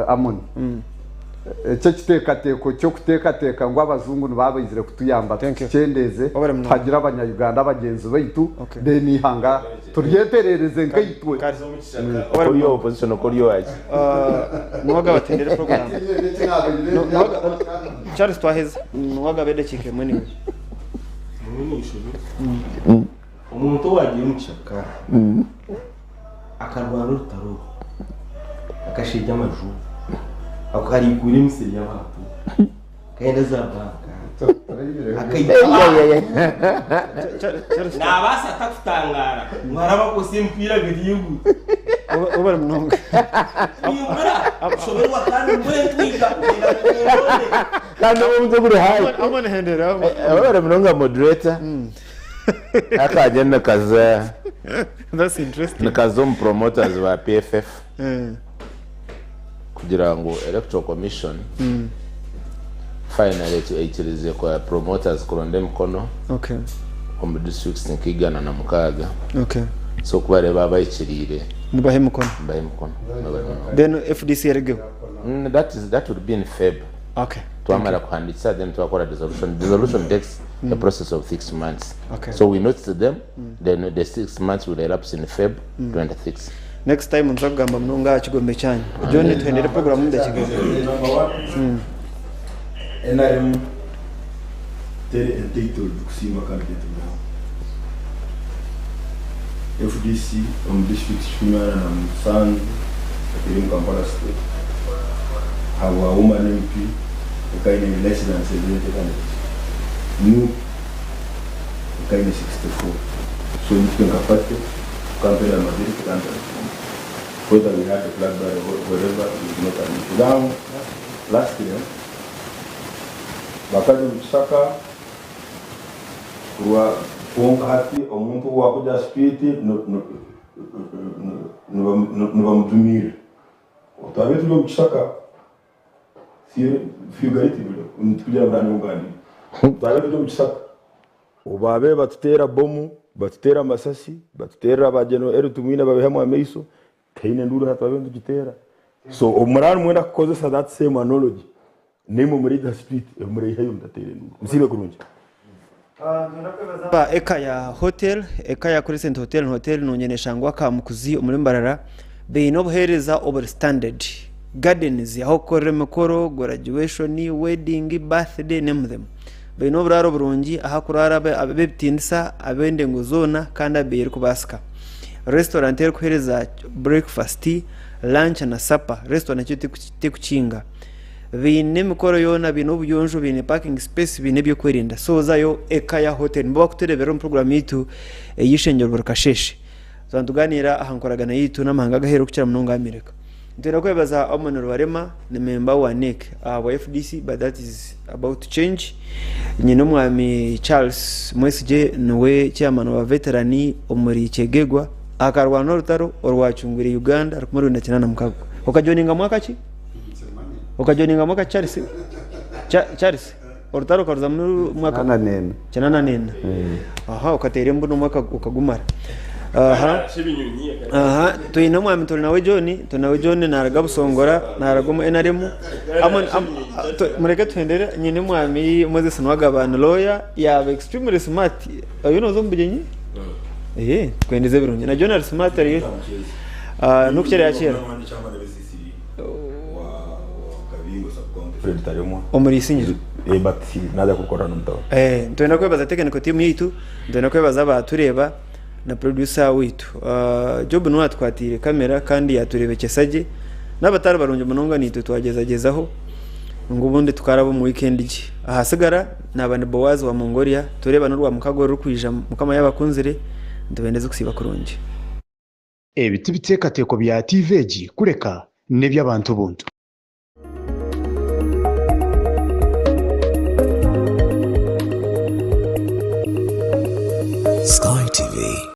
Amon eki ekiteekateeko ky'okuteekateeka ngu abajungu nibaba baizire kutuyamba tukikyendeeze tuhagire abanya Uganda bagyenzi baitu then eihanga turyeterereze nkaitwe. Kori opposition kori owaki. Nuwagaba atendere program. Charles twaheza. Nuwagaba edakiika emwe niwe. Omuntu owagiire omu kishaka akarwana orutaro akasheegya amaju akarikuura emisiri y'abantu akagenda za banka nabaasa ata kutangaara ngu hariho abakwosya emipiira biri Webare munonga. Nimbura kushoberwa kandi mbwenu ntwika kugira ngu nindonde. Kandi omuntu oguri high. Amon hendera. Webare munonga moderator. Akanye nikaza That's interesting. nikaza omu promoters ba PFF kugira ngu electoral commission finally eikirize kwa promoters kuronda emikono Okay. omu districts nka 106. Okay. So kubareeba abahikiriire Mubahe emikono. Mubahe emikono. Webare munonga. Then FDC erugeho. That is that would be in Feb. Okay. Twamara kuhandikisa then twakora dissolution. Dissolution takes a process of 6 months. Okay. So we notice them, then the 6 months will elapse in Feb 26. Next time nza kugamba munonga aha kigombe kyanyu. John tuhendere program omu dakiika emwe. Number one, NRM teri entitled kusiima candidate muhango. FDC omu district 47 eri omu Kampala City habwa woman MP ekaine less than 70 candidates. Nup ekaine 64. So nitwe nka party tukampenda majority kandi whether we had a flag bearer or whatever is not an issue. Now, lastly, bakaza omu kishaka kurwa kwonka hati omuntu owakuja aha street nibamujumirira. Twabaire turi omu kishaka figuratively tikugira ngu nanye nganire. Twabaire turi omu kishaka obu baabaire batuteera bomu, batuteera amasasi, batuteerera ba General Elly Tumwine babaihamu amaiso, tihaine enduuru hati twabaire nitugiteera. So obu muraba nimwenda kukozesa that same analogy, Naimwe muraija aha street muraihayo mutateire enduuru. Musiibe kurungi. Aba Ekaya Hotel, Ekaya Crescent Hotel ni hoteeri nungi neshangwa Kamukuzi omuri Mbarara. Baine obuheereza oburi standard. Gardens ah'okukorera emikoro, graduation, wedding, birthday name them. Baine oburaaro burungi ahakuraara ab'ebitiinisa, ab'endengo zoona kandi aha beeyi erikubaasika. Restaurant erikuheereza breakfast, lunch na supper. Restaurant yo tekukinga. Baine emikoro yoona, baine obuyonjo, baine parking space, baine ebyokwerinda. So zayo Ekaya Hotel nibo bakutureeberera omu puroguraamu yaitu ey'eishengyero buri kasheeshe. Twaba nitugaaniira aha nkoragana yaitu n'amahanga ag'aheeru okukira munonga America. Nitwenda kwebaza Amon Rubarema ni memba wa NEC ahabwa FDC but that is about to change. Nyine omwami Charles Mwesigye niwe chairman wa veteran omuri Kyegegwa akarwana orutaro orwacungwire Uganda 1986. Okajoininga mwaka ki? Okajoininga mwaka ki Charles? Charles, orutaro okaruzamu mwaka Kinaana n'ena. 84. Aha, okateera embunu omwaka okagumara. Aha. Aha, twine omwami turi nawe John, turi nawe John naruga Busongora, naruga omu NRM. Amon, am, tu, mureke tuhendere nyine omwami Moses Nuwagaba ni lawyer, yaaba extremely smart. Oyo noza omu bugyenyi? Ehe, tukwendeze ebirungi. Na John ari smart ariyo. Ah, n'okukira yakira. Omuri Isingiro. Eh, nitwenda kwebaza technical team yaitu, nitwenda kwebaza abatureeba na producer waitu. Ah, Job niwe atukwatiire kamera kandi yatureebekyesa gye. N'abatari barungi munonga naitwe twagyezagyezaho ngu obundi tukaraba omu weekend gye. Ahasigara naaba ni Boaz wa Mongolia, tureeba n'orwamukaga orurikwija Mukama yaaba akunzire, nitubendeza okusiiba kurungi. Ebi ti biteekateeko bya tiivi egi kureka n'eby'abantu buntu.